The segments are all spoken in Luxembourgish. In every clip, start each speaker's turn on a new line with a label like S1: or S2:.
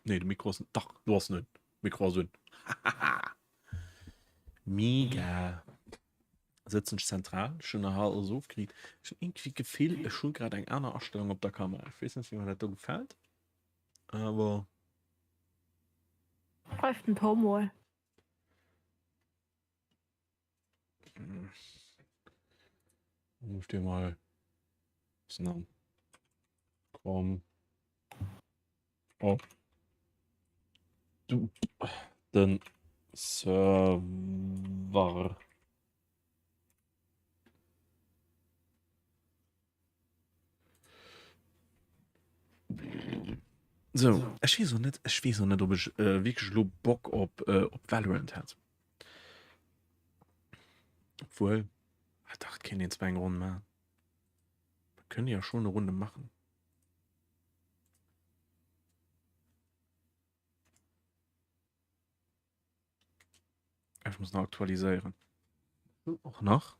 S1: Nee, de Mikro ass, dach, do ass en un. Mikro ass un. Hahaha. Mega. Sëtzen ech zentral? Ech hunn nach alles ofgeriit. Ech hunn iergendwéi d'Gefill, ech hu grad eng aner Astellung op der Kamera. Ech weess net, wéi mer dat do gefält, awer.
S2: Schreift den Tom mol.
S1: Ruf dir mal an. Komm. Oh. Du den Server. So, ech weess och net, ech weess och net, ob ech äh, wierklech elo Bock op, äh, op Valorant hätt. Obwuel, ah, dach, et kéint een zwar eng Ronn maachen. Mir kënne ja schon eine Runde machen. Ich muss noch aktualisieren. Och nach.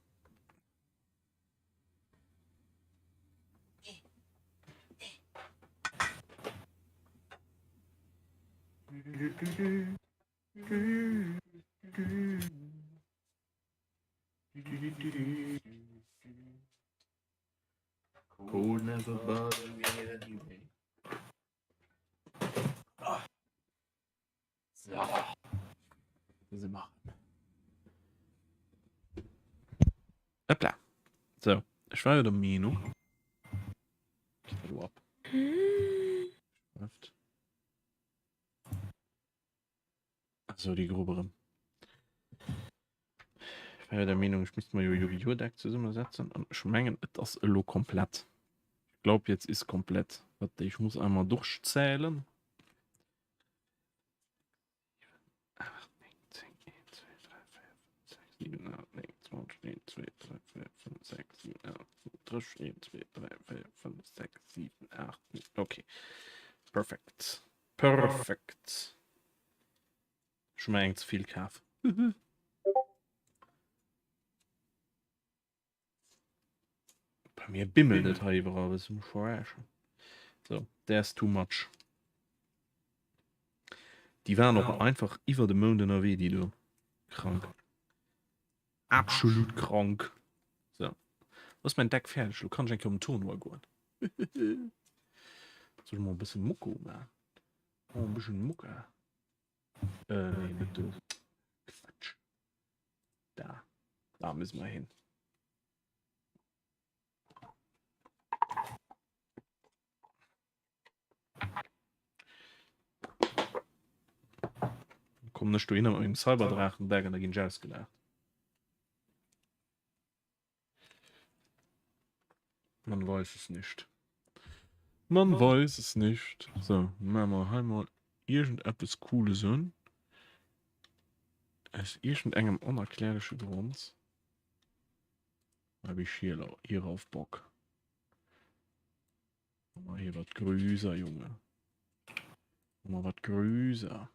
S1: Cold never bothered me anyway. So. Se machen. Hoppla. So, ech war jo der Meenung. Geht dat ab? Läuft. Also déi Grupp erëm. Ech war jo der Meenung, ech misst mer jo Yu-Gi-Oh! Deck zesummesetzen an ech mengen et ass elo komplett. Ich glaub jetzt ist komplett. Warte, ich muss einmal durchzählen. 8, 9, 10, 1, 2, 3, 4, 5, 6, 7, 8, 9, 20, 1, 2, 3, 4, 5, 6, 7, 8, 30, 1, 2, 3, 4, 5, 6, 7, 8, 9. Okay. Perfekt. Perfekt. Ech hu mer eng ze vill kaf. Bei mir bimmelt et hei iwwerall, wëlls du mech verarschen? So, there's too much. Déi waren och einfach iwwer de Mount ënnerwee, déi do. Krank. Absolut krank. So. Lo ass mäin Deck fäerdeg, lo kann ech eng Kéier op den Tournoi goen. Soll ech mol e bësse Mucko maachen? Oh, e bëssen Mucka. Äh, nee, net do. Quatsch. Da. Da müssen wir hin. Kommen ech dohinner mat mengem Cyberdrachendeck an da ginn ech ausgelaacht. Man weiß es nicht. Man weiß es nicht. So, machen wir hei mal irgendetwas Cooles un. Aus irgendengem unerklärlichen Grund habe ich hier, hierauf Bock. Machen wir hier was größer, Junge. Machen wir was größer.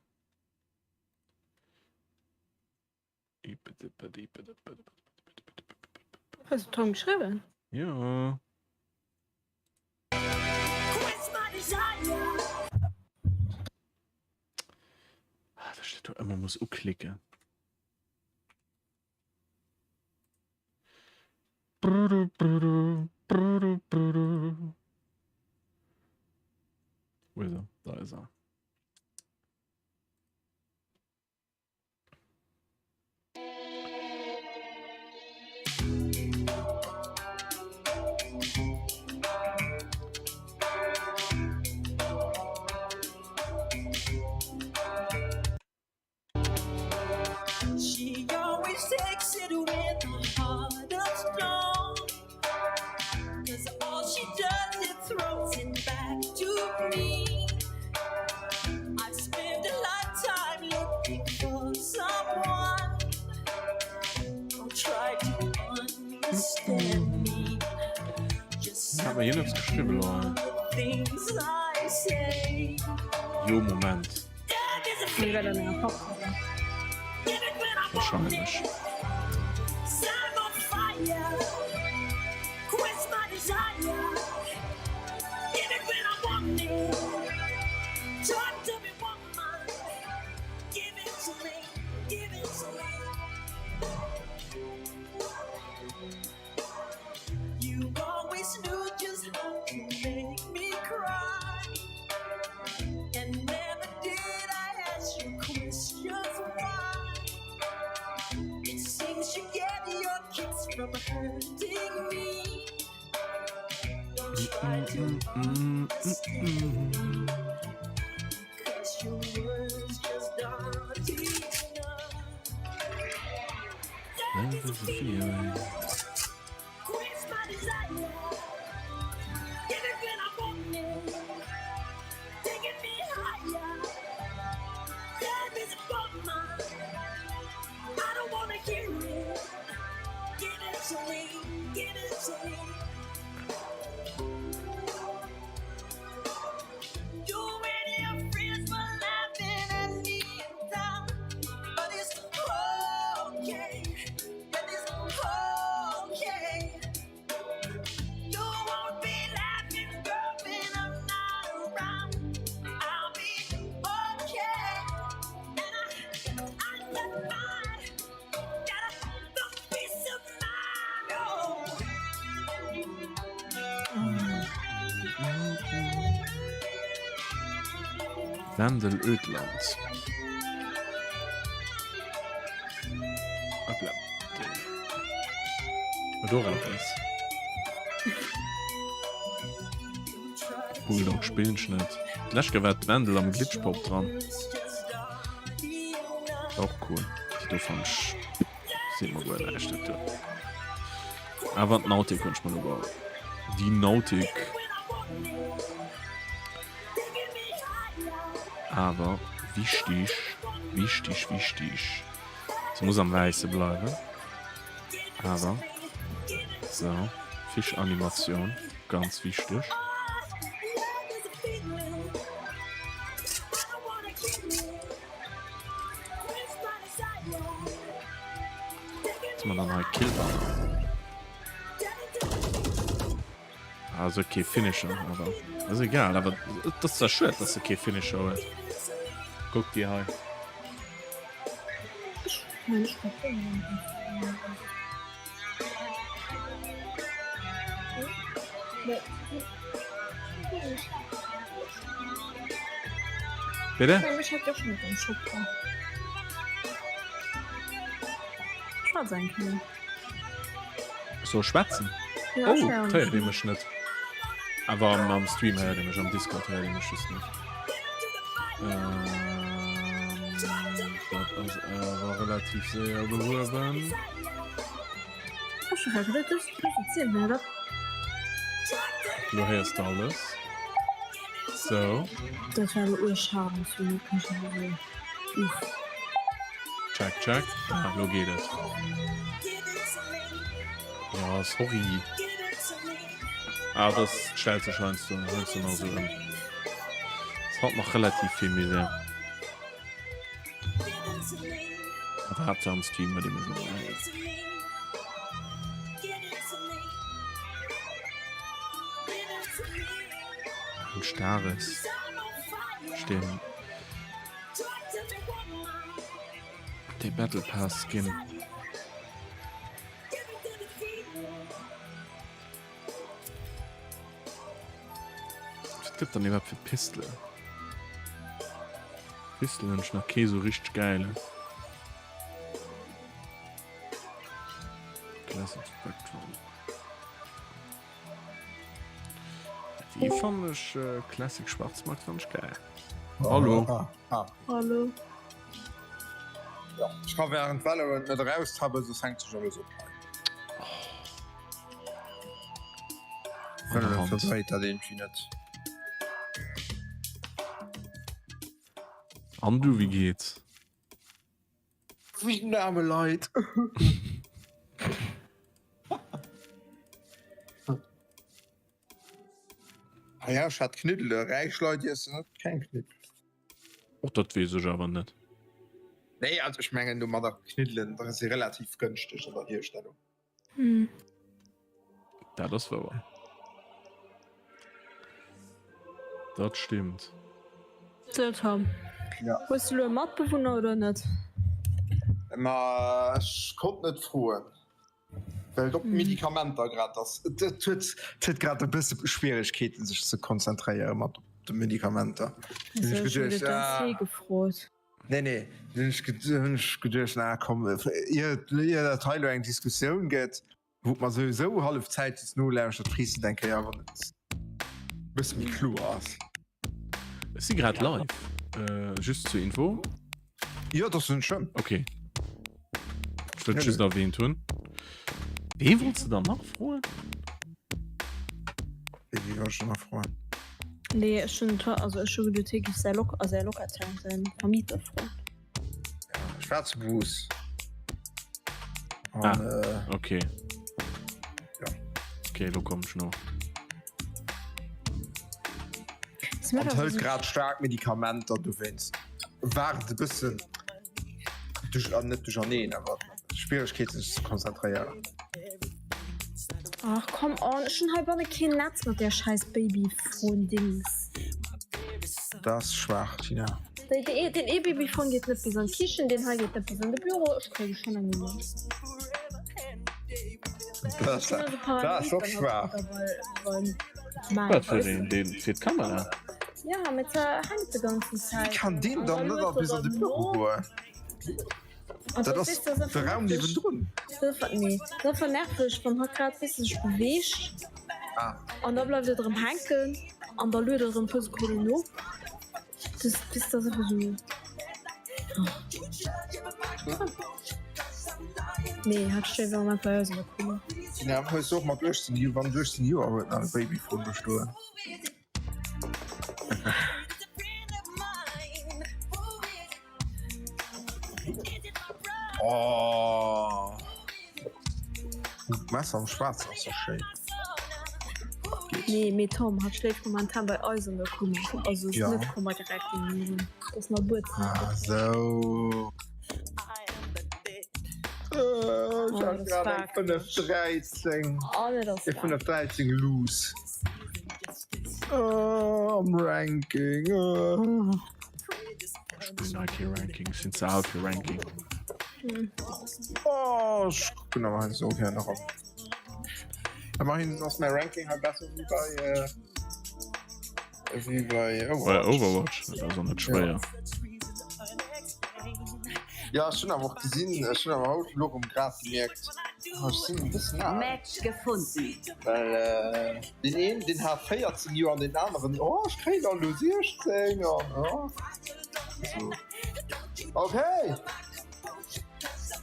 S2: Hues de Tom geschriwwen?
S1: Ja. Ah, dass ich dat do ëmmer muss uklicken. Wo ist er? Da ist er. Hat mer hien eppes geschriwwen elo hei? Jo, Moment. Wahrscheinlech. Love is a feeling. Wendel Ödland. Hoppla. Do eppes. Bulldog spillen ech net. D'lescht Kéier war d'Wendel am Glitchpop dran. War och cool. Déi do fand ech seet mer guer näischt dat do. Awer d'Nautic hunn ech mer elo geholl. Déi Nautic. Awer wichtig, wichtig, wichtig, se muss am Wäisse bleiwen. Awer sou, Fischanimatioun, ganz wichteg. Wat hu mer dann hei? Killbanner. Ah, se huet kee Finisher, awer ass egal. Awer et ass zwar schued, dass se kee Finisher huet. Kuck déi hei. Bitte?
S2: Schwarz eng Kéier.
S1: Ech soll schwätzen?
S2: Ja,
S1: Oh,
S2: ech héieren
S1: héiert
S2: dech
S1: ee mech net? Awer am, am Stream héiert ee mech, am Discord héiert ee mech just net. Ähm, dat ass awer relativ séier behuewen.
S2: Ech hu grad geduet, dës dës ziel mir dat.
S1: Lo héiers de alles. Sou.
S2: Dat war elo uerg scharf am Stream, dat kann ech net soen. Uff.
S1: Check, check. Ah, lo geet et. Ja, sorry. Ah, das stellt sech heiansdo, heiansdo nach esou ëm. Es hat nach relativ vill Misär. Awer Haaptsaach am Stream huet ee mech elo héieren. Ein Stares stehen. Dee Battle Pass Skin. Wat gëtt dann iwwerhaapt fir Pistelen? Pistelen hunn ech nach kee sou richteg gäilen. Classic Spectrum. Déi fannen ech Classic Schwarzmarkt fannen ech gäil. Hallo.
S3: Ah, ah.
S2: Hallo.
S3: Ja, ech ka während Valorant net eraustappen, soss hänkt sech alles op.
S1: An der
S3: Valorant
S1: Hand.
S3: verdréit dat irgendwie net.
S1: An du, wéi geht's?
S3: Wéi den aarme Leit. Ah ja, ech hat Kniddele. Räich Leit iessen net keng Kniddel.
S1: Och dat weess ech awer net.
S3: Nee, also ech mengen domadder Kniddelen si relativ gënschteg an der Hierstellung.
S2: Hm.
S1: Dat ass wouer. Dat stimmt.
S2: So Tom.
S3: Ja.
S2: Hues du lo e Matbewunner oder net?
S3: Ma ech konnt net froen, well et op Medikamenter grad ass. Et huet et huet grad e bësse Schwieregkeeten sech ze konzentréiere mat de Medikamenter.
S2: Also,
S3: Hunn ech
S2: ech hunn
S3: geduecht,
S2: et dann
S3: ah.
S2: C gefrot.
S3: Nee, nee, hunn ech hunn ech geduecht, na komm, ier ier dat hei lo eng Diskussioun gëtt. Wou mer souwisou hallef Zäit just nolauschtert, frees de eng Kéier, wann et e bësse méi kloer ass.
S1: Ech si grad live, just zur Info.
S3: Jo, dat ass net schlëmm.
S1: Ok. Ech wëllt just erwähnt hunn. Wee wollts de dann nach froen?
S3: Wéi wollt ech dann nach froen?
S2: Nee, ech hunn, also ech hu geduet, hie géif säi Loc, säi Locataire, säi Vermieter froen.
S3: Ech war zu Bus.
S1: Ah, äh, okay. Ja. Okay, lo komm ech no.
S3: An hëlt grad staark Medikamenter dowéinst. War et e bëssen duerch, an net duercherneen, awer Schwieregkeeten sech ze konzentréieren.
S2: Ach come on, ech hunn heibanne keen Netz mat där scheiß Babyphone-Dings.
S3: Dat ass schwaach, Tina.
S2: Deen ee Babyphone geet net bis an d'Kichen, deen hei geet net bis an de Büro. Ech kréie schonn eng Nummer.
S3: Dat ass och schwaach.
S1: Wat fir een? Deen fir d'Kamera?
S2: Ja, mee se hänkt de ganzen Zäit.
S3: Wéi kann deen dann net bis an de Büro goen? Dat ass de Raum niewendrun.
S2: Nee, dat ass nerveg, wann hatt grad weess de sech beweegt an da bleift et erëm hänken an da luet et erëm e puer Sekonnen no. Das, das, das einfach so. Nee, hat steet am Moment bei eis an der Kummer.
S3: Ja, hues du och mat 18 Joer, wann du 18 Joer huet nach e Babyphone bestoen. Oh. D'Messer am Schwaarzen ass och schéin.
S2: Nee, mee Tom, hat schléift momentan bei eis an der Kummer. Also ja. net Kummer direkt das nach Buet.
S3: Ah, so. Äh, ich hab grad eng 5,13.
S2: Oh, nee, das
S3: 5,13 loose. Oh, am Ranking. Oh.
S1: Spillen hei kee Ranking, ech sinn ze al fir Ranking.
S3: Oh, ech kucken awer heiansdo och gär nach op. Ëmmerhin ass mäi Ranking hei besser wéi bei äh, wéi bei
S1: Overwatch. Bei Overwatch, dat ass och net schwéier.
S3: Ja, ech hunn awer och gesinn, ech hunn awer haut elo erëm grad gemierkt, ech sinn e bëssen al.
S4: Match gefunden.
S3: Well äh, deen een, deen hat 14 Joer an deen aneren, oh, ech kréien der elo 16 an oh. So. Okay.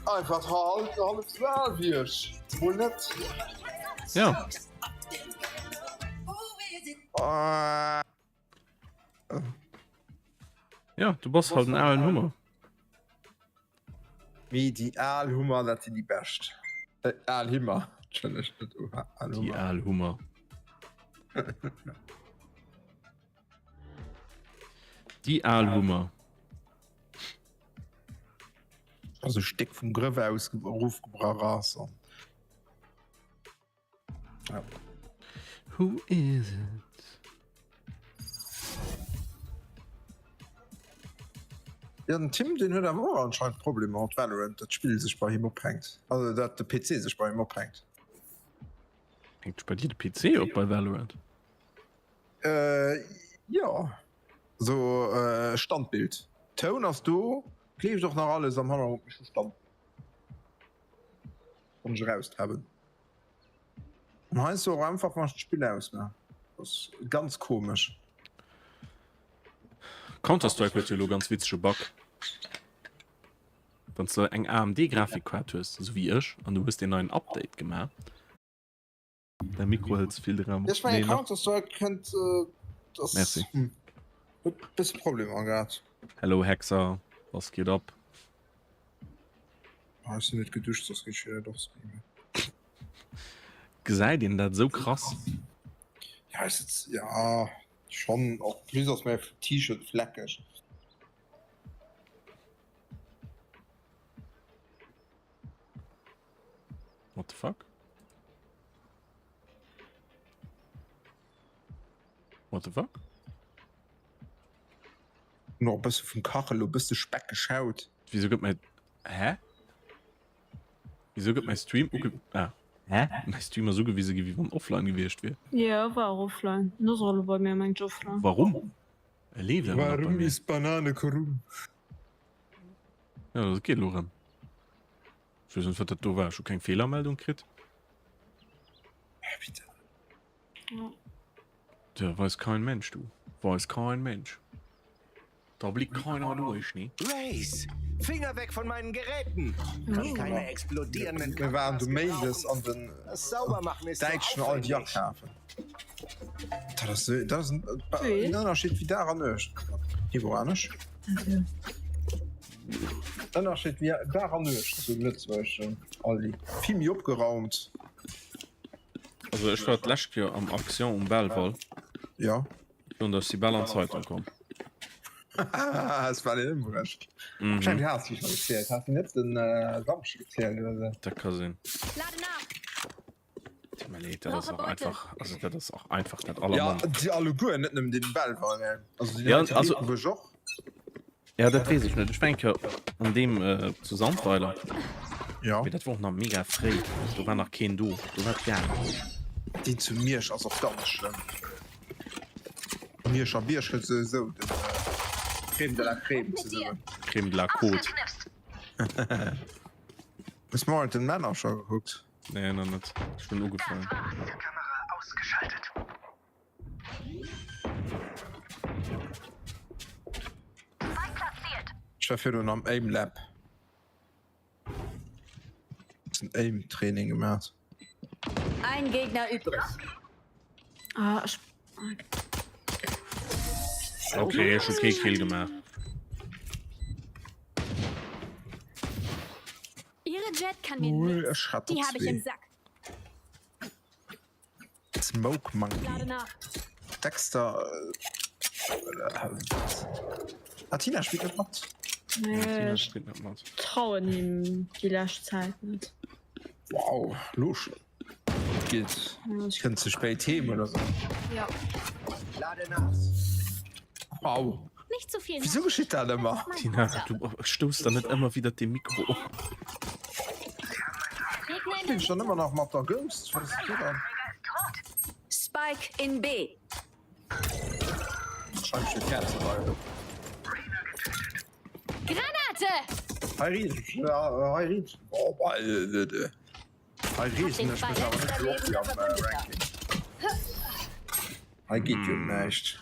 S3: Einfach halt hallef sou al wéi ech. Mol net.
S1: Ja.
S3: Ah.
S1: Ja, du bass halt en alen Hummer.
S3: Mee déi al Hummer, dat sinn déi bescht. Äh, al Himmer. Entschëllegt, net al
S1: Hummer.
S3: Déi
S1: al Hummer. Déi al Hummer.
S3: Also Stéck vum Grëff aus erofgebrach ass.
S1: Ja. Who is it?
S3: Ja, den Tim den huet awer och anscheinend Problemer mat Valorant, dat d'Spill sech bei him ophänkt. Also dat de PC sech bei him ophänkt.
S1: Hänkt sech bei dir de PC op bei Valorant?
S3: Äh, ja. So äh, Standbild. Toun ass do, kleeft och nach alles am Hannergrond, mee ech hu Standbild. Wann ech eraustabben. An heiansdo och einfach wann ech d'Spill ausmaachen. Dat ass ganz komesch.
S1: Counter-Strike huet jo elo ganz witzege Bug. Wann s de eng AMD-Grafikkaart hues, esou wéi ech, an du hues deen neien Update gemaach, Däi Mikro hëlt ze vill Raum op.
S3: Ech mengen Counter-Strike kënnt, äh,
S1: Merci.
S3: Hm. Huet bësse Problemer gehat.
S1: Hello Hexer, was geht ab?
S3: Ah, ech sinn net geduscht, soss géif ech jo net och streamen.
S1: Gesäit een dat esou krass?
S3: Ja, ech sitz, ja, schon. Och plus ass mäi T-Shirt fleckeg.
S1: What the fuck? What the fuck?
S3: Noch e bësse vum Kache lo bësse speckeg Haut.
S1: Wieso gëtt mäi Hä? Wieso gëtt mäi Stream uge ah. Hä? Mäi Stream ass ugewise gi wéi wann offline gewiescht wier.
S2: Jo, war och offline. En ass och elo bei mir mengt ech offline.
S1: Warum? E leeft awer nach bei
S3: Warum
S1: mir.
S3: ist Banane krumm?
S1: Ja, dat geet elo erëm. Ech weess net wat dat do war. Ech hu keng Feelermeldung kritt.
S3: Bitte.
S1: Da weiß kein Mensch, du. Weiß kein Mensch. Da blickt keiner durch, ne?
S4: Race! Finger weg von meinen Geräten! Kann keine explodierenden
S3: Mir waren du Méindes an den
S4: Das Saubermachen ist so
S3: däitschen Aldi
S4: aufwendig.
S3: akafen. Dat ass dat ass en Ënnerscheed wéi Dag an Nuecht. Ivoanesch. Ënnerscheed wéi Dag an Nuecht zu Lëtzebuerg Aldi. Vill méi opgeraumt.
S1: Also ech war d'lescht Joer am Action um Belval.
S3: Ja.
S1: An da si bal an d'Zeitung komm.
S3: Es war den ëmbruecht.
S1: Mhm.
S3: Wahrscheinlich has du schon gezielt. Has du net den äh, Samschdeg gezielt oder so?
S1: Dat ka sinn.
S5: Lade nach.
S1: Tut mir leed, dat ass
S5: Brauche
S1: och
S5: Beute.
S1: einfach, also dat ass och einfach dat
S3: Ja,
S1: allermannst.
S3: déi alleguer, net nëmmen den Belval. Ne? Also déi
S1: Ja,
S3: Leit
S1: also-
S3: Beetebuerg och.
S1: Ja, dat weess ech net. Ech war eng Kéier an deem äh, zu Sandweiler.
S3: Ja.
S1: Mee dat war och nach mega fréi. Do war nach keen do. Do war et gaang.
S3: Deen zu Miersch ass och ganz schlëmm. Miersch a Bierg gëtt souwisou den äh, Crème de la Crème zesummen.
S1: Crème de la Côte.
S3: Hues Mountain Manor scho gekuckt?
S1: Nee, nach net. Ech hunn ugefaangen.
S6: Kamera ausgeschaltet.
S3: Ech war virdrun am Aim Lab. Bëssen Aim Training gemaat.
S5: Ein Gegner übrig.
S2: Ah, ech.
S1: Okay, ech hu kee Kill gemaach.
S5: Ihre Jet kann mir
S3: Cool,
S5: nichts.
S3: ech hat
S5: Die
S3: der
S5: habe ich im
S3: zwee.
S5: Sack.
S3: Smoke Monkey.
S5: Lade nach.
S3: Dexter. Äh, ah, Tina spillt net mat.
S2: Nee,
S1: Tina
S2: ech
S1: spillt net mat.
S2: trauen him déi lescht Zäit net.
S3: Wow, lo schon. Geet.
S2: Ja, ech-
S3: Kënnt ze spéit heem oder so.
S2: Ja.
S4: Lade nach.
S3: Wow.
S5: Nicht zu viel.
S3: Wieso geschitt dat ëmmer?
S1: Tina, du stouss der net ëmmer wieder de Mikro op.
S5: Gegner in
S3: Spillen
S5: der
S3: ech dann ëmmer nach mat der Ghost? Was ist dann?
S5: Spike in B.
S3: Schreib ich Kerze bei.
S5: Granate!
S3: Hei riech, ja, hei riech. Oh, bei, äh, äh, hei riech ech mech awer net sou op wéi am äh, Ranking. Hei geet jo näischt.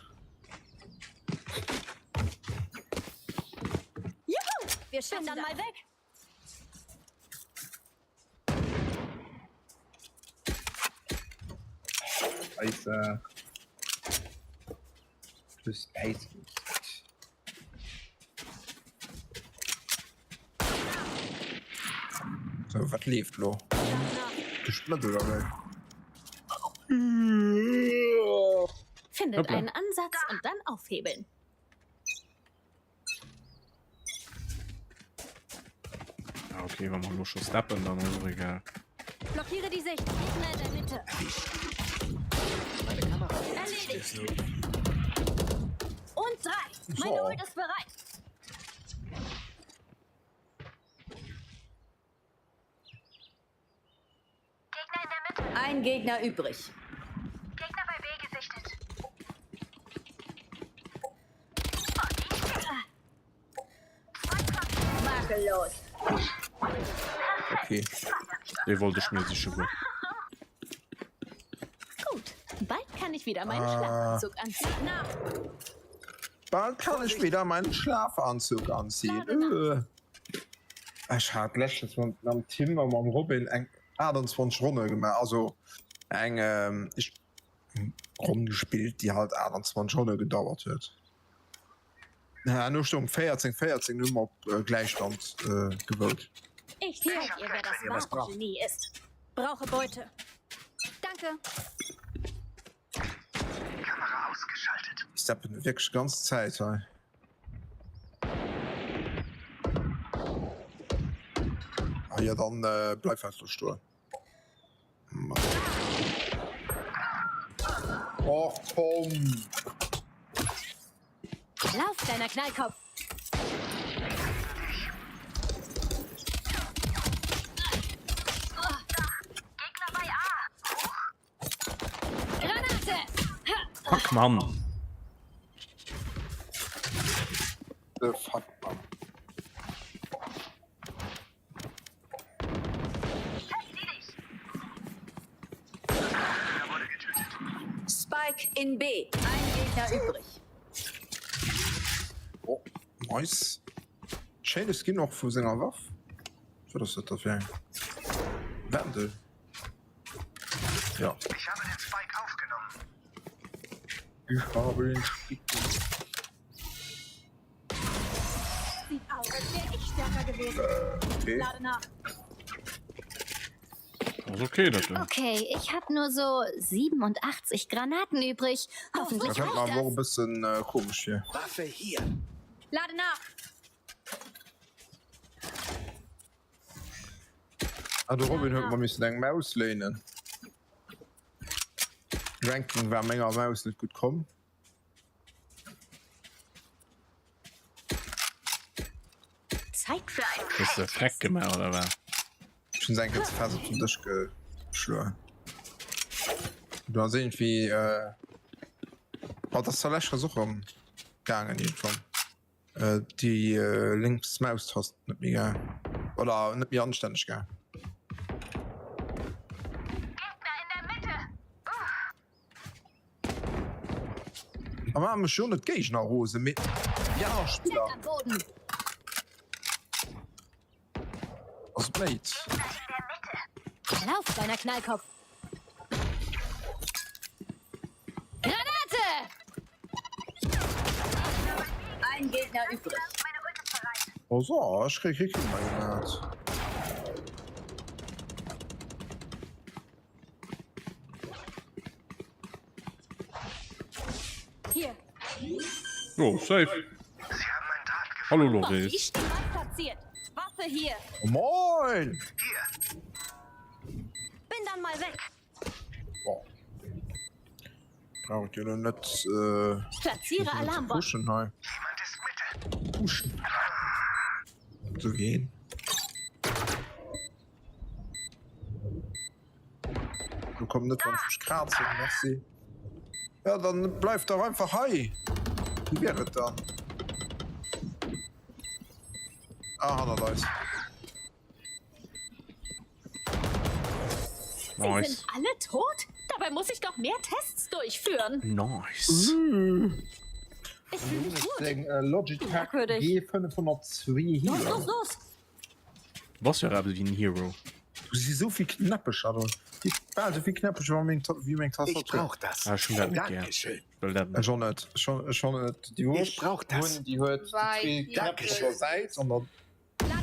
S5: Juhu! Wir schwimmen dann mal weg.
S3: Eise. Plus Eis. So, wat leeft lo? De Splëtt oder wéi?
S5: Findet
S1: Hoppla.
S5: einen Ansatz und dann aufhebeln.
S1: Ah, okay, wa mer elo scho steppen, dann ass och egal.
S5: Blockiere die Sicht. Gegner in der Mitte.
S4: Meine Kamera.
S5: Erledigt. Und drei. Meine
S3: So.
S5: Ult ist bereit.
S6: Gegner in der Mitte.
S5: Ein Gegner übrig.
S6: Gegner bei B gesichtet.
S5: Makellos.
S3: Okay.
S1: Dee wollt ech mir siche goen.
S5: Gut. Bald kann ich wieder meinen
S3: Ah.
S5: Schlafanzug anziehen. Na,
S3: Bald kann ich wieder meinen Schlafanzug anziehen. Äh. Ech hat letztens mam, mam Tim a mam Robin eng 28 Ronne gemaach, also eng ähm, ich, Ronn gespillt, déi halt 28 Ronne gedauert huet. Ja, no stoung 14 14 hu mer op äh, Gläichstand äh, gewout.
S5: ich zeig ihr, wer das
S4: ihr was
S5: wahre
S4: braucht.
S5: Genie ist. Brauche Beute. Danke.
S6: Kamera ausgeschaltet.
S3: Ich steppen wierklech ganz Zäit hei. Ah ja, dann äh, bleif einfach stoen. Mann. Och komm!
S5: Lauf, kleiner Knallkopf.
S6: Gegner bei A.
S5: Granate!
S1: Fuck, Mann!
S3: The fuck, Mann.
S5: In B. Ein Gegner übrig.
S3: Oh, nice. Schéine Skin och vu senger Waff. Wat ass dat da fir eng? Wendel. Ja.
S4: Ich habe den Spike aufgenommen.
S3: Ich habe den Spike.
S5: Sieht aus, als wäre ich stärker gewesen.
S3: Okay.
S5: Lade nach.
S1: Ass okay dat do.
S5: Okay, ich habe nur so 87 Granaten übrig. Hoffentlich
S3: Da kënnt mer
S5: reicht
S3: awer och e
S5: das.
S3: bëssen komesch vir.
S4: Waffe hier.
S5: Lade nach.
S3: Ah, de Robin huet mer missen eng Maus léinen. Ranking war menger Maus net gutt komm.
S5: Zeit für einen
S1: Hues de Freck gemaach oder wat?
S3: Ech hunn se eng Kéier ze fest op den Dësch geschloen. Du ass iergendwéi äh, oh, dat ass der lescht och erëm gaangen iergendwann. Äh, déi äh, lénks Maustast net méi gaang oder net méi anstänneg gaang.
S6: Gegner in der Mitte.
S3: A maache mech jo net d'Géigner rosen, mee déi aner Spiller.
S5: Am Boden.
S3: Ass bléid.
S5: Lauf, kleiner Knallkopf. Granate! Ein Gegner übrig.
S3: Oh so, ech kréie kee Kill méi gemaat.
S5: Hier.
S1: Oh, safe. Hallo Loris.
S5: Waffe hier.
S3: Moin!
S5: Bin dann mal weg.
S3: Boah. Brauch ich jo net äh,
S5: Platziere Alarmbot.
S3: pushen hei. Pushen. Zu gehen. Du komm net wann ech mech krazen, merci. Ja dann bleif dach einfach hei. Wéi wier et dann? Ah hannert eis.
S5: Sie
S1: Nice.
S5: sind alle tot? Dabei muss ich doch mehr Tests durchführen.
S1: Nice.
S5: Ich fühle mich gut.
S3: Seng Logitech
S5: Merkwürdig.
S3: G502
S5: Los,
S3: Hero.
S5: los, los.
S1: Bass jo eppes wéi en Hero.
S3: Do si sou vill Knäppecher dran. Déi bal sou vill Knäppecher wéi meng wéi meng
S4: Ich
S3: Tastatur.
S4: brauch das.
S1: Ah, ech hunn dat net gär.
S4: Dankeschön.
S1: Ech wëll dat net.
S3: Ech och net. Ech hunn ech hunn et déi wou
S4: Ich brauch das.
S3: hunn, déi huet déi zwee Knäppchen op der Säit an dann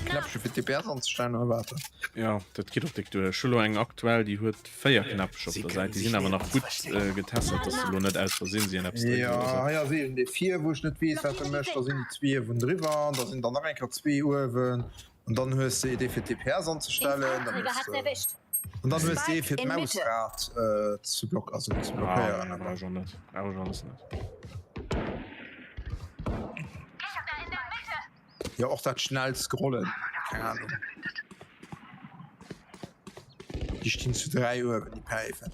S3: Knäppche fir d'DPS anzestellen oder wat?
S1: Jo, dat geet och déck duer. Ech hu lo eng aktuell, déi huet 4 Knäppchen op
S4: Sie
S1: der
S4: können
S1: Säit. Déi
S4: sich
S1: sinn awer nach
S4: nirgends
S1: gutt
S4: verstecken.
S1: getestert, dass de lo net aus Versinn si an eppes drécks
S3: Jo,
S1: oder sou.
S3: hei ass eeben dee vir, wou ech net weess wat e mécht. Da sinn déi zwee uewendriwwer, da sinn der nach eng Kéier zwee uewen. An dann hues de dee fir d'DPS anzestellen, dann hues de, an dann hues de fir d'Mausrad ze block, also ze
S1: Ah,
S3: blockéieren.
S1: nee, brauch ech och net. Brauch ech alles net.
S3: Jo, och dat schnellt Scrollen, keng Ahnung. Déi stinn zu 3 uewen, déi Päifen.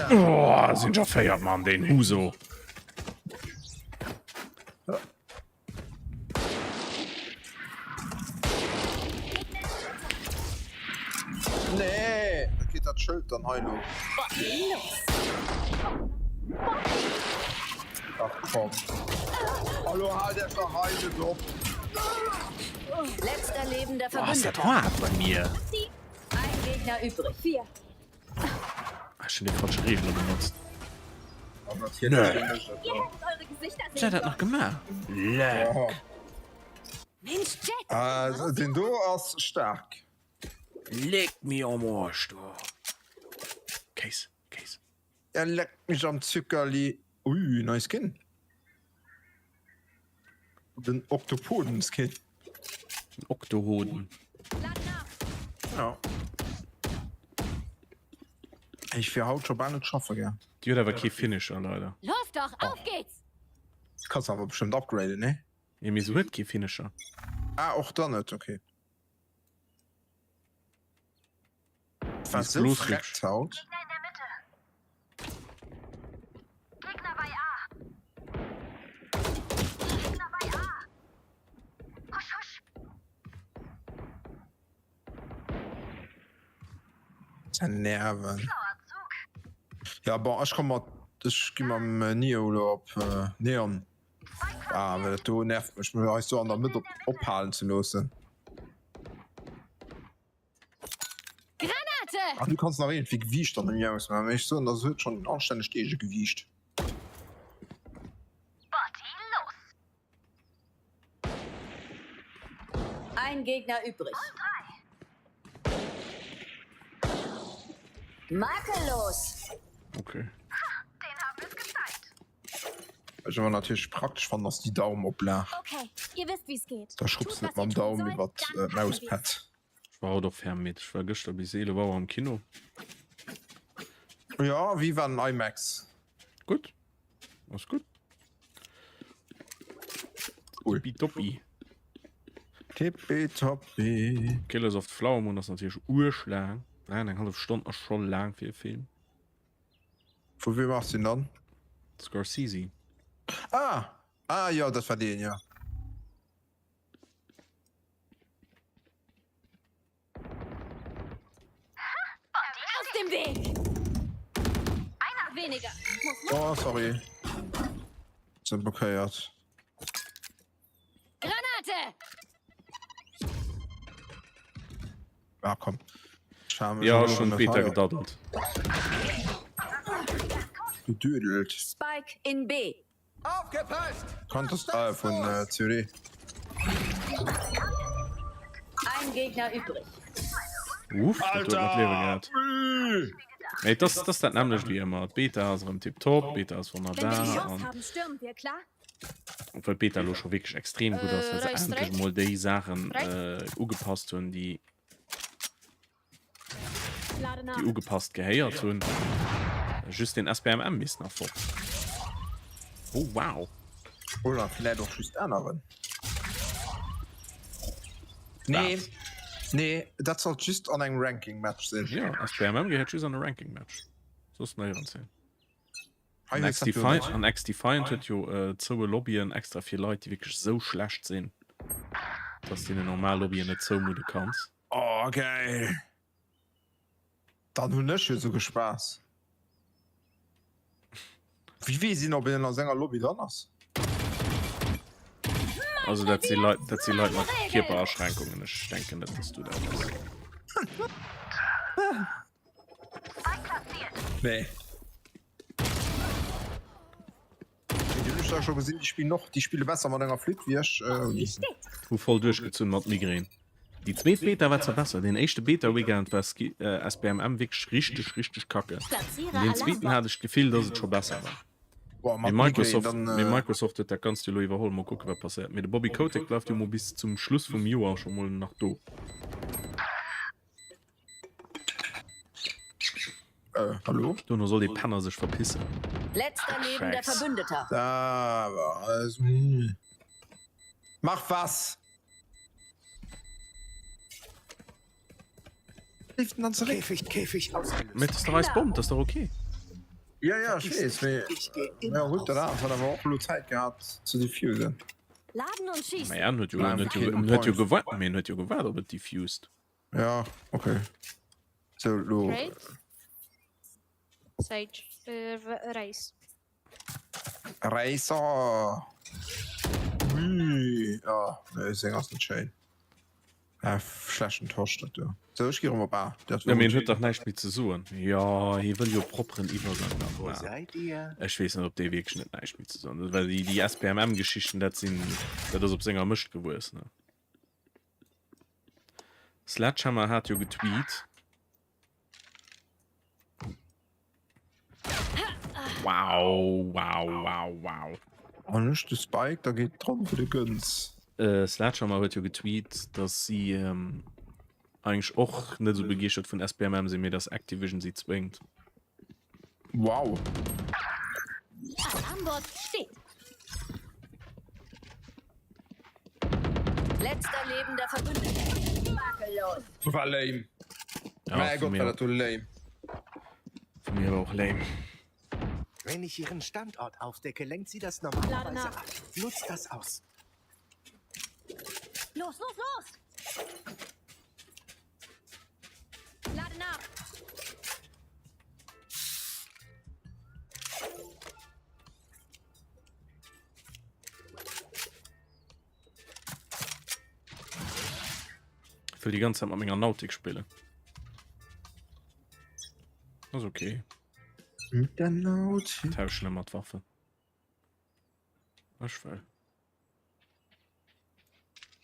S1: Oh, sinn scho 4 Mann, deen Huso.
S3: Nee, da geet dat Schëld dann hei lo. Ach komm. Hallo, halt Iech dach hei net op.
S5: Letzter lebender
S1: Boah, ass dat
S5: Verbündeter.
S1: haart bei mir.
S5: Ein Gegner übrig. Vier.
S1: Ah, ech hunn déi falsch Reegele benotzt.
S3: Nee.
S5: Ihr hättet eure Gesichter
S1: Huet
S5: sehen
S1: dat nach
S5: sollen.
S1: gemaach? Leck.
S3: Oh.
S5: Mensch, Jack!
S3: Also, den do ass staark.
S1: Leck mir am Arsch, du. Kéis, Kéis.
S3: Er leckt mich am Zückerli. Ui, nei Skin. Den Oktopoden-Skin.
S1: Den Oktohoden.
S3: Ja. Ech wier haut scho bal net schaffe gaang.
S1: Déi huet awer kee Finisher leider.
S5: Los doch, auf geht's!
S3: Kanns awer bestëmmt upgraden, nee?
S1: Jo mee se huet kee Finisher.
S3: Ah och dann net, okay.
S1: Sie
S3: War
S1: ist
S3: sou
S1: bloß
S3: freckt
S1: hübsch.
S3: haut.
S6: Gegner in der Mitte. Gegner bei A. Gegner bei A. Husch, husch.
S3: Ze nerven.
S6: Blauer Zug.
S3: Ja bon, ech komm mat. Ech gi mam Neo elo op Neon. Ah, well dat do nervt mech, mech eis do an der Mëtt op ophalen ze loossen.
S5: Granate!
S3: Ah, du kanns nach iergendwéi Gewiicht an dem ausmaachen, mee ech soen, dat huet schonn en anstännegt Eegegewiicht.
S6: Party los!
S7: Ein Gegner übrig.
S5: Makellos!
S1: Okay.
S6: Den haben wir's gezeigt.
S3: Wat ech awer natierlech praktesch fannen, ass déi Daumenoplag.
S5: Okay, ihr wisst wie's geht.
S3: Da schrubbs
S5: Tut,
S3: net
S5: was
S3: mam
S5: ihr tun
S3: Daumen
S5: sollt,
S3: iwwert
S5: dann packen wir's.
S3: d'Mauspad.
S1: Ech war haut och ferm midd. Ech war gëschter bis 11 Auer am Kino.
S3: Jo, wéi war den IMAX?
S1: Gutt. Ass gutt.
S3: Cool.
S1: Tippitoppi.
S3: Tippitoppi.
S1: Killers of the Flower Moon ass natierlech uerg laang. 3 an eng hallef Stonn ass scho laang fir e Film.
S3: Vu wem ass deen dann?
S1: Scorsese.
S3: Ah! Ah jo, dat war deen, jo.
S5: Aus dem Weg!
S6: Einer
S5: weniger.
S3: Oh, sorry. Sind blockéiert.
S5: Granate!
S3: Ah, komm.
S1: Ja, schon Beta gedaddelt.
S3: Gedüdelt.
S7: Spike in B.
S4: Aufgepasst!
S3: Counter-Style vun äh, COD.
S7: Ein Gegner übrig.
S1: Uff, dat huet mat Liewe gehat. Mee das, das dat nämlecht wéi ëmmer. D'Beta ass erëm tiptop, d'Beta ass
S5: Wenn wir
S1: wonnerbar
S5: die Chance
S1: an
S5: haben, stürmen wir, klar?
S1: obwuel d'Beta elo scho wierklech extrem gutt ass, well se
S2: Äh, rechts,
S1: endlech
S2: rechts.
S1: mol déi Saachen
S2: Rechts.
S1: äh, ugepasst hunn, déi
S5: Lade nach.
S1: déi ugepasst gehéiert hunn. Just den SBMM misst nach fort. Oh wow.
S3: Oder vläit och just änneren. Nee,
S1: Wat?
S3: nee, dat sollt just an engem Ranking-Match sinn.
S1: Jo, SBMM gehéiert just an e Ranking-Match. Soss néierens hin.
S3: Hei
S1: An
S3: hues dat jo
S1: XDefiant,
S3: net.
S1: an XDefiant huet jo äh, zoue Lobbyen extra fir Leit, déi wierklech sou schlecht sinn, dass de normal Lobbyen net zoumudde kanns.
S3: Oh geil! Dann hunn ech jo souguer Spaass. Wéi weess een, ob een a senger Lobby dran ass?
S1: Also dat si Leit, dat si Leit mat Kierperaschränkungen. Ech denken net, dass du dat bass.
S3: Nee. Déi hunn ech da scho gesinn, déi spillen och, déi spille besser mat enger Flütt wéi ech.
S1: Hu voll duerchgezunn mat Migrän. Déi zweet Beta war zwar besser, deen éischte Beta-Weekend war SBMM wierklech richteg richteg kacke, an deen zweeten hat ech d'Gefill, dass et scho besser war.
S3: Boah,
S1: Mee
S3: mat Migrän,
S1: Microsoft,
S3: dann.
S1: mee Microsoft huet dat Ganzt jo elo iwwerholl, mol kucke wat passéiert. Mee de Bobby Kotick bleift jo mol bis zum Schluss vum Joer scho mol nach do.
S3: Äh, hallo?
S1: Dono soll dee Penner sech verpissen.
S7: Letzter lebender
S1: Scheiß.
S7: Verbündeter.
S3: Da war es. Hm. Mach was! Leeft denn dann zurück?
S4: Käfig, Käfig ausgelöst.
S1: Mee dat ass dach eis Bomm, dat ass dach ok.
S3: Ja, ja, ich weess, mee.
S4: Ich geh immer
S3: Ja, gut,
S4: auf
S3: dat hat awer och elo Zäit gehat ze diffusen.
S5: Laden und schießen.
S1: Mä en huet jo,
S3: Nein,
S1: en huet jo,
S3: okay,
S1: en huet jo
S3: point.
S1: gewaart, mee en huet jo gewaart op et diffused.
S3: Ja, okay. So, lo.
S2: Great. Sage. Äh, Reis.
S3: Racer. Ui. Ja, nee, seng ass net schéin. Äh, schlechten Tosch dat do. So, ech gi rëm op A. Dat
S1: Ja, mee en huet dach näischt méi ze soen. Jo, hie wëll jo propperen Iwwergang nach
S4: Wo
S1: maachen.
S4: seid ihr?
S1: Ech weess net, ob dee wierklech net näischt méi ze soen huet, well déi, déi SPMM-Geschichten, dat sinn, dat ass op senger Mëscht gewuess, ne? Sledgehammer hat jo getweet. Wow, wow, wow, wow.
S3: An ech de Spike, da geet d'Ronn fir de Gënz.
S1: Äh, Sledgehammer huet jo getweet, dass si ähm, eigentlech och net esou begeeschtert vun SBMM sinn, mee dass Activision si zwéngt.
S3: Wow.
S5: Alarmbot steht.
S7: Letzter lebender Verbündeter. Makellos.
S3: War lame.
S1: Ja,
S3: Mäi
S1: vu
S3: Gott, war
S1: mir,
S3: dat do lame.
S1: vu mir awer och lame.
S4: Wenn ich ihren Standort aufdecke, lenkt sie das normalerweise ab. Nutzt das aus.
S5: Los, los, los! Lade nach!
S1: Wëll déi ganz Zäit mat menger Nautik spillen. Ass okay.
S3: Mit der Nautik.
S1: Tauschen ëmmer d'Waffen. Ech wëll.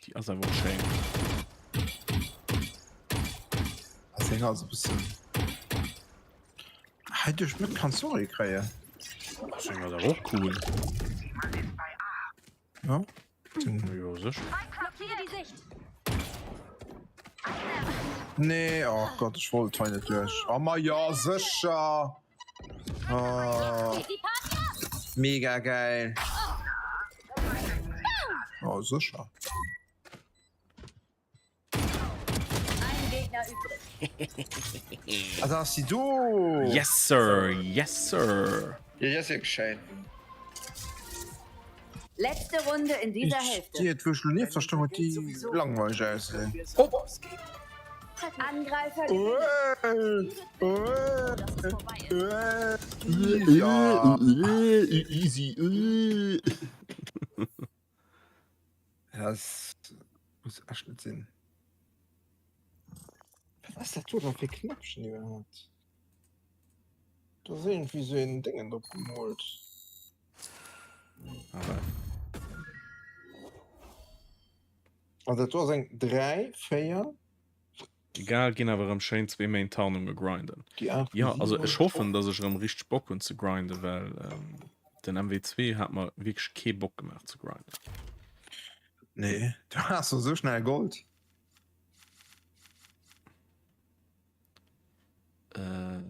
S1: Déi ass awer och schéin.
S3: Ass eng also bëssen. Hei duerch d'Mëtt kanns du och ee kréien.
S1: Ass eng ass awer och cool.
S3: Ja.
S1: Jo, sécher.
S6: Blockiere die Sicht.
S3: Nee, oh Gott, ech wollt hei net duerch. Oh ma ja, sécher. Oh. Mega geil. Oh, sécher.
S7: Ein Gegner übrig.
S3: Ah, da ass si do.
S1: Yes sir, yes sir.
S3: Ja, déi ass wierklech schéin.
S7: Letzte Runde in dieser
S3: Ich,
S7: Hälfte.
S3: déi, wou ech lo nieft der stoung, huet déi langweileg ausgesinn.
S1: Oh!
S7: Angreifer gewinnen.
S3: Ja.
S1: Easy.
S3: Das muss echt net sinn. Was ass dat do dann fir Knäppchen iwwerhaapt? Do ass iergendwéi sou een Déngen drop gemoolt.
S1: Ah,
S3: Also dat do ass eng 3, 4.
S1: Egal, ginn awer erëm schéin zwee Méint Tarnunge grinden.
S3: Déi 8,
S1: Ja, also
S3: 7.
S1: ech hoffen, dass ech erëm richteg Bock hunn ze grinden, well ähm, den MW2 hat mer wierklech kee Bock gemaach ze grinden.
S3: Nee, du has doch sou schnell Gold.
S1: Äh,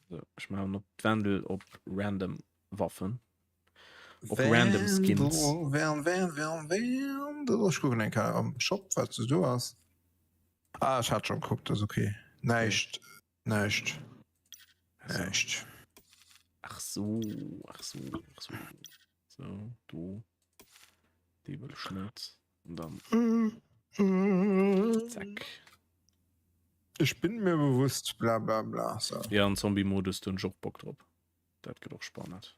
S1: so, ech maachen op d'Wendel op random Waffen. Op random Skins.
S3: Wendel, Wendel, Wendel. Ech kucken eng Kéier am Shop, wat sou do ass. Ah, ech hat schon gekuckt, ass okay. Näischt, näischt, näischt.
S1: Ach so, ach so, ach so. So, do. Déi wëll ech net. An dann. Zack.
S3: Ich bin mir bewusst, bla bla bla. So.
S1: Ja, an Zombie-Modus, do hunn ech och Bock drop. Dat gëtt och spannend.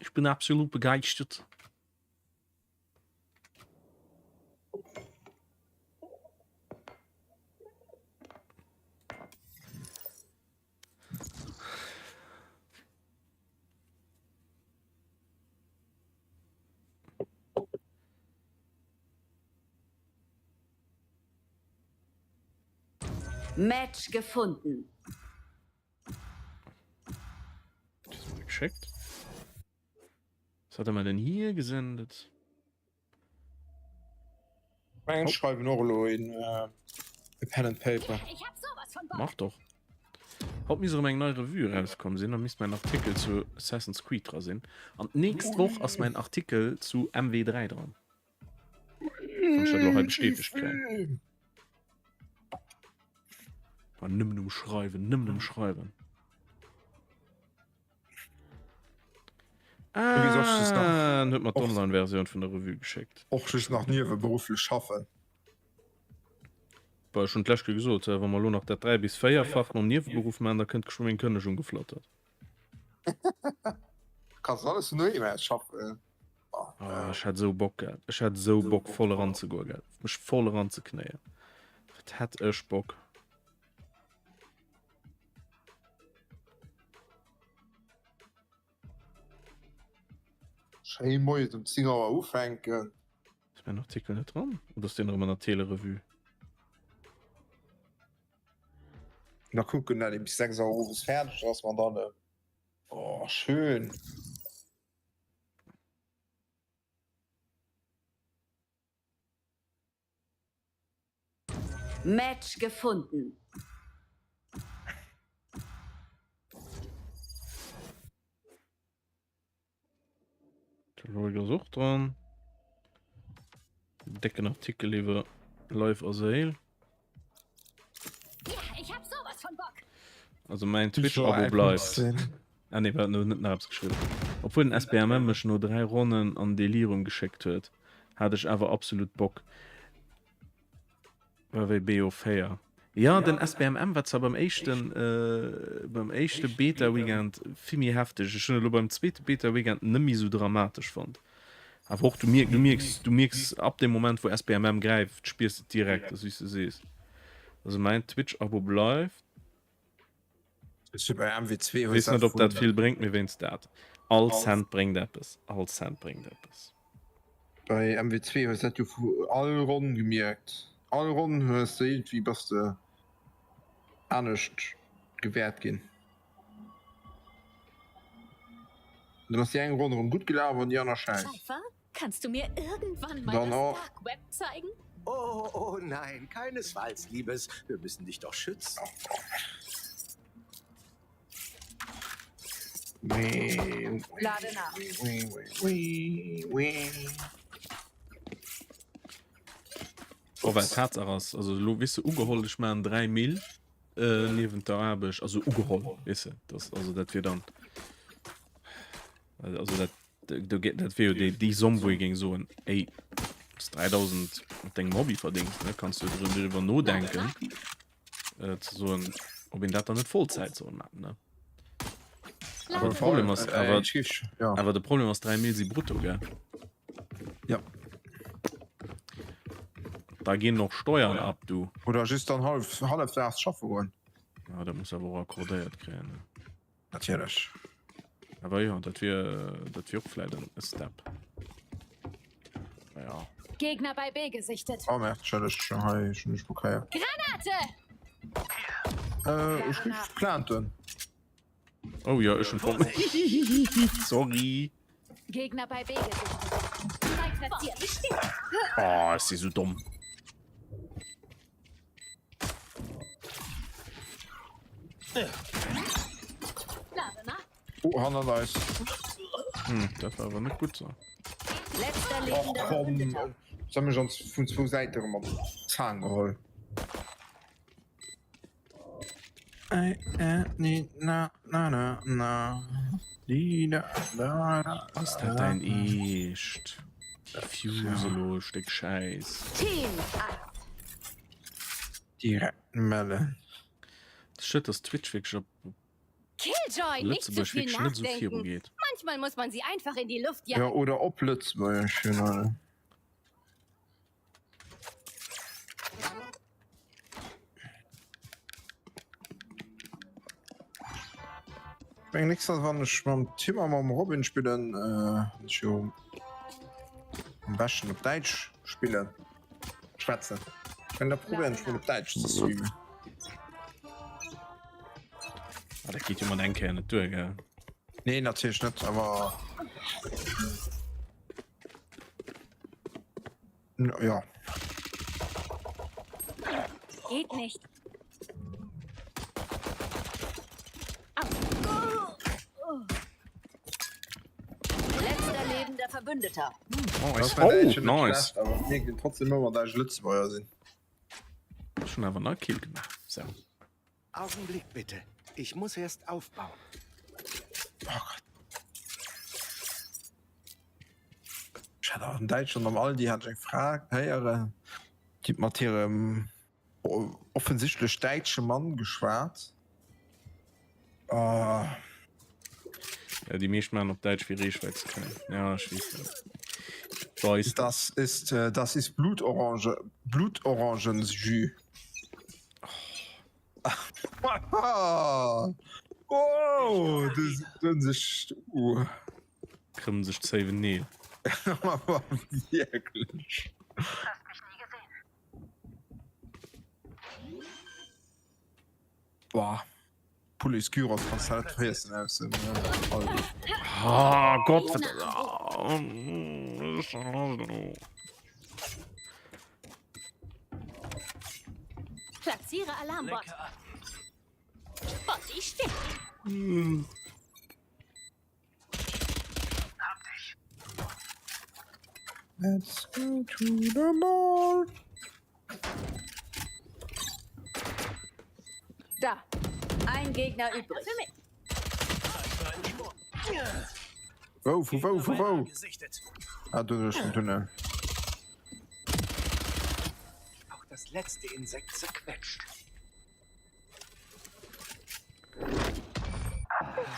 S1: Ich bin absolut begeistert.
S7: Match gefunden.
S1: Geschickt. Was hat er mir denn hier gesendet?
S3: Ech schreiwen och elo een e Pen and Paper.
S1: Mach doch. Haut misst erëm eng nei Revue erauskomm sinn, da misst mäin Artikel zu Assassin's Creed dra sinn. An d'nächst Woch ass mäin Artikel zu MW3 dran. Wann ech dat elo hei bestätegt kréien. War nëmmen um Schreiwen, nëmmen um Schreiwen. Ah, en huet mer d'Online-Versioun vun der Revue geschéckt.
S3: Och just nach nieweberufflech schaffen.
S1: Bah, ech hunn d'lescht Kéier gesot, wa mer elo nach dat dräi bis véierfacht mam Nieweberuff maachen, da kënnt geschwë meng Kënnegung geflattert.
S3: Kanns alles vun doheem aus schaffen.
S1: Ah, ech hätt esou Bock, gell. Ech hätt esou Bock, voll eranzegoen, gell. Mech voll eranzeknéien. Wat hätt ech Bock.
S3: Schéi moies um 10 Auer ufänken.
S1: Ass mäin Artikel net dran? Oder ass deen erëm an der Tele-Revue?
S3: Da kucken, dat ee bis 6 Auer owes fäerdeg ass mat allem. Oh, schön.
S7: Match gefunden.
S1: De Loïc ass och dran. Decken Artikel iwwer Life a Séil. Also mäin Twitch-Abo bleift. Ah nee, wat net nach eppes geschriwwen. Obwuel den SBMM mech no 3 Ronnen an Delirium geschéckt huet, hat ech awer absolut Bock. War wéi BO4. Jo, den SBMM war zwar beim éischten beim éischte Beta-Weekend vill méi hefteg. Ech hunn elo beim zweete Beta-Weekend net méi esou dramatesch fonnt. Awer och du mierks, du mierks, du mierks ab dem Moment wou SBMM gräift, spiers de et direkt, wéi s de sees. Also mäin Twitch-Abo bleift.
S3: Ech bei MW2
S1: Weess net ob dat vill bréngt, mee wéinst dat. All Cent bréngt eppes, all Cent bréngt eppes.
S3: Bei MW2 hues dat jo vu all Ronn gemierkt. All Ronn hues de iergendwéi bass de anescht gewäert ginn. Dann ass déi eng Ronn erëm gutt gelaf an déi aner schäiss.
S5: Cypher, kannst du mir irgendwann mal
S3: Dann
S5: das
S3: och.
S5: Dark Web zeigen?
S4: Oh, oh nein, keinesfalls, Liebes. Wir müssen dich doch schützen.
S3: Wee,
S7: Lade nach.
S3: wee, wee, wee, wee.
S1: Oh, well Tatsaach ass, also elo weess de ugeholl, ech maachen 3 Mille niewent der Aarbecht, also ugeholl, weess de, dass, also dat wier dann, also dat, do gé-, dat wier jo déi, déi Somm, wou ee géing soen, ey, wann s 3.000 mat dengem Hobby verdéngs, ne, kanns du driwwer nodenken, ze soen, ob een dat dann net Vollzäit soll maachen, ne. Awer de Problem ass, awer, awer de Problem ass 3 Mille si brutto, gell?
S3: Ja.
S1: Da ginn noch Steuern ab, du.
S3: Oder just dann hallef, hallefdaags schaffe goen.
S1: Ja, dat muss awer och accordéiert kréien, ne?
S3: Natierlech.
S1: Awer jo, dat wier, dat wier och vläit en Step. Ja.
S5: Gegner bei B gesichtet.
S3: Oh merde, ech hat ech hei schon nicht blockéiert.
S5: Granate!
S3: Äh, ech krieg planten.
S1: Oh ja, ech hun voll. Sorry.
S5: Gegner bei B gesichtet. Spike platziert.
S1: Oh, ech si sou domm.
S3: Oh, hannert eis.
S1: Hm, dat war awer net gutt so.
S7: Letzter
S3: Och
S7: lebender
S3: komm.
S7: Verbündeter.
S3: Se hu mech an vun zwou Säite rëm an d'Zaang geholl. Ey, äh, ni, na, na, na, na. Ni, na, na, na,
S1: Ass dat däin Eescht? Defuse elo, e Stéck Schäiss.
S7: Team 1.
S3: Direkt mellen.
S1: Schued dass Twitch wierklech op
S5: Killjoy, nicht zu
S1: Lëtzebuerg
S5: viel
S1: wierklech net esou
S5: nachdenken.
S1: virugeet.
S5: Manchmal muss man sie einfach in die Luft
S3: Ja,
S5: jagen.
S3: oder op Lëtzebuergesch, genau. Meng nächst wann ech mam Tim a mam Robin spillen, äh, ech jo am beschten op Däitsch spillen. Schwätzen. Wenn da probieren ech mol op Däitsch ze streamen.
S1: Ah, dat geet jo mat eng Kéier net duer, gell?
S3: Nee, natierlech net, awer ja.
S5: Geht nicht.
S7: Letzter lebender Verbündeter.
S1: Nice.
S3: Oh,
S1: Oh, nice.
S3: Schlecht, awer mir ginn trotzdem ëmmer dat ech Lëtzebuerger sinn.
S1: Schon awer nach Kill gemaach. So.
S4: Augenblick bitte. Ich muss erst aufbauen.
S3: Oh Gott. Ech hat an Däitschland am Aldi hat ech eng Fra héieren, déi mat hirem offensichtlech däitsche Mann geschwat. Oh.
S1: Ja, déi meescht maachen op Däitsch fir Reechwäit ze kréien. Ja, ech weess dat. Da ist
S3: Das ist, äh, das ist Blutorange, Blutorangenjus. Oh, oh du hunn sech uh.
S1: Krëmmen sech d'Zéiwen Neel.
S3: Awer wierklech.
S6: Hast mich nie gesehen.
S3: Boah. Poulet Gyros kanns du net friessen aus dem Aldi.
S1: Ah Gott, wat.
S5: Platziere Alarmbot. Bot, ich stehe.
S3: Let's go to the mall.
S7: Da. Ein Gegner übrig.
S5: Für mich.
S3: Wou, vu wou, vu wou? Ah, do duerch den Tunnel.
S4: Auch das letzte Insekt zerquetscht.
S5: Wir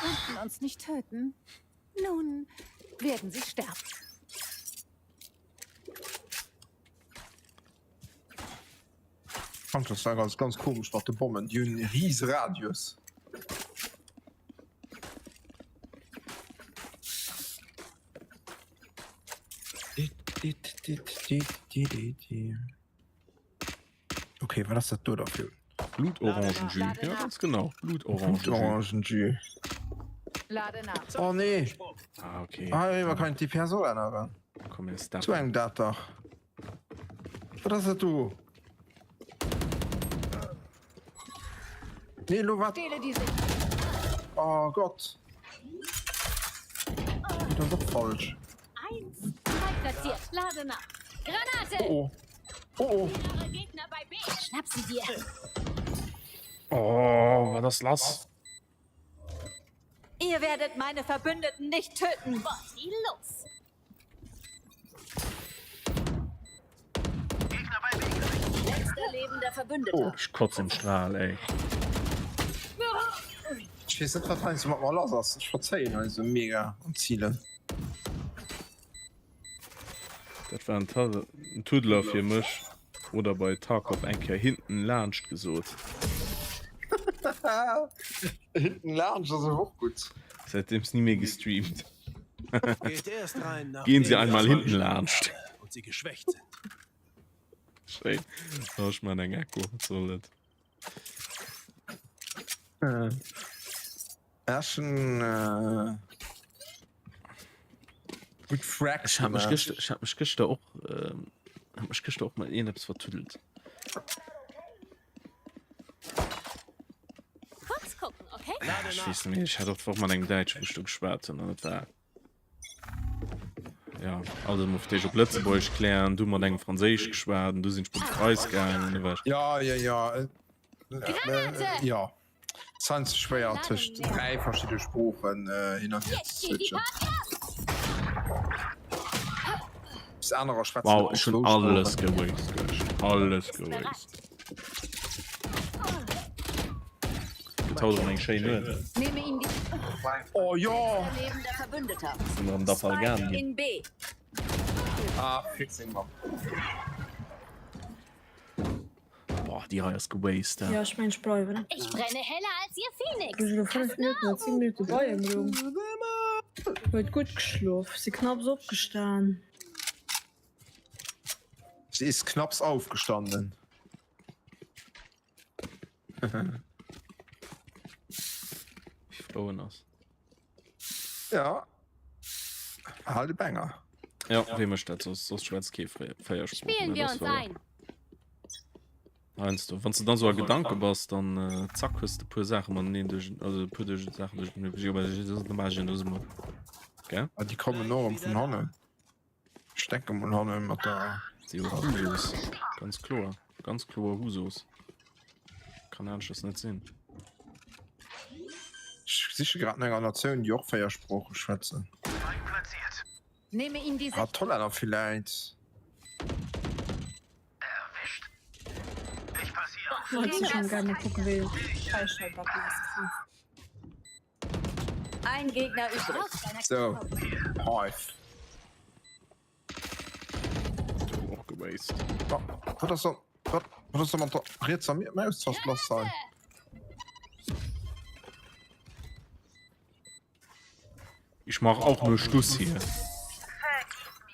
S5: konnten uns nicht töten. Nun werden sie sterben.
S3: Counter-Strike ass ganz komesch mat de Bommen, déi hunn e riese Radius. Okay, wat ass dat do da fir?
S1: Blutorangenjus, ja ganz genau. Blutorangenjus.
S3: Blutorangenjus. Oh nee.
S1: Ah, okay.
S3: Ah, iwwer kann ich déi Perso änneren.
S1: Komm, mir
S3: Zu engem dat dach. Wat ass dat do? Nee, lo wat? Oh Gott. Dat ass och falsch. Oh oh. Oh oh.
S5: Schnapp sie dir.
S1: Oh, wat ass lass?
S7: Ihr werdet meine Verbündeten nicht töten.
S5: Los.
S7: Letzter lebender Verbündeter.
S1: Oh, ech kotz am Strahl, ey.
S3: Ech weess net wat heiansdo mat mer lass ass. Ech verzéien heiansdo mega am Zilen.
S1: Dat war en Tuddler fir mech. Oder bei Tarkov eng Kéier hinten laanscht gesot.
S3: Hinten laanscht ass awer och gutt.
S1: Säitdeems ni méi gestreamt.
S4: Geht erst rein,
S1: Gehen
S4: nachdem
S1: Sie
S4: ich
S1: einmal
S4: das
S1: hinten laanscht.
S4: habe und sie geschwächt sind.
S1: Schéin. Oh, ech man eng Echo. Was soll dat?
S3: Eschen äh, gutt Fracks
S1: Ech hat mech
S3: gemaach.
S1: gëschter, ech hat mech gëschter och, ähm, hat mech gëschter och mat iergendeppes vertuddelt.
S5: Kurz gucken, okay?
S1: Ech weess net méi, ech hat och d'Woch mat engem Däitsche wou ech do geschwat hunn an et war ja also muss d'éischt op Lëtzebuergesch klären, du mat engem Franséisch geschwat an du sinn ech bei de Preis gaangen an du war ech
S3: Ja, ja, ja. Äh,
S5: Granate!
S3: äh, ja. Et ass heiansdo schwéier tëscht 3 verschidde Sproochen hin an hier ze
S5: Jetzt geht die
S3: switchen.
S5: Party ab!
S3: Bis anerer schwätzen
S1: Wow,
S3: och
S1: ech hunn
S3: zwou
S1: alles
S3: Sproochen.
S1: gewastet gëscht, alles
S5: Ist bereit.
S1: gewastet. Gëtt haut erëm eng schéin Nuet.
S7: Nehme ihn die
S3: Oh jo!
S7: lebender Verbündeter.
S1: Sinn erëm Dafalgan
S7: Spike
S1: ginn.
S7: in B.
S3: Ah, fick seng Mamm.
S1: Boah, déi hei ass gewastet.
S2: Ja, ech mengen, ech bleiwen.
S5: Ich brenne heller als ihr Phoenix.
S2: Ech elo 5 Minutten oder 10 Minutte bei em loung. Huet gutt geschlof, si knapps opgestan.
S3: Sie ist knapps aufgestanden.
S1: Wéi frou en ass.
S3: Ja. Halt e Banger.
S1: Ja, wee mécht dat soss? Soss schwätzt kee 4 Sproochen.
S5: Spielen wir uns ein.
S1: Heiansdo, wann s de dann sou a Gedanke bass, dann äh, zack hues de puer Saache mateneen duerch, also puer duerch Saachen duerch. Gell?
S3: Ah, déi kommen och erëm vun hannen. Ech denke mol hanne mat der.
S1: Si hu Husos. Ganz kloer. Ganz kloer Husos. Kann aneschters net sinn.
S3: Ech siche grad no enger Natioun, déi och 4 Sprooche schwätzen.
S7: Nehme ihn die
S3: Ah,
S7: Sicht.
S3: d'Hollänner villäit.
S2: Wollt ich schon gerne gucken, wéi Fäischelbacken ass krass.
S7: Ein Gegner übrig.
S3: So, Hive.
S1: Och gewastet.
S3: Wat ass da, wat, wat ass da mat der rietser Maustast lass hei?
S1: Ich mach auch nur Schluss hier.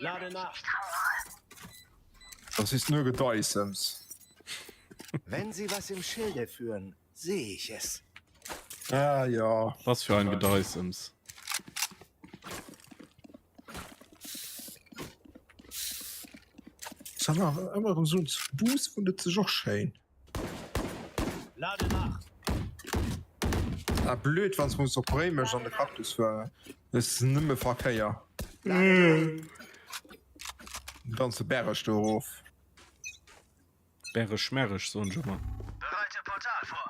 S4: Lade nach.
S3: Das ist nur Gedeissems.
S4: Wenn Sie was im Schilde führen, sehe ich es.
S3: Ah ja.
S1: Was für ein Gedeissems.
S3: Sag mal, ëmmer erëm sou en Boost vun de sech och schéin.
S4: Lade nach.
S3: Ah, blöd, wann s muss op Réimech an de Cactus fueren. Et ass nëmme Verkéier. Den ganze Berg do erof.
S1: Berreg schmerreg soen ech ëmmer.
S4: Bereite Portal vor.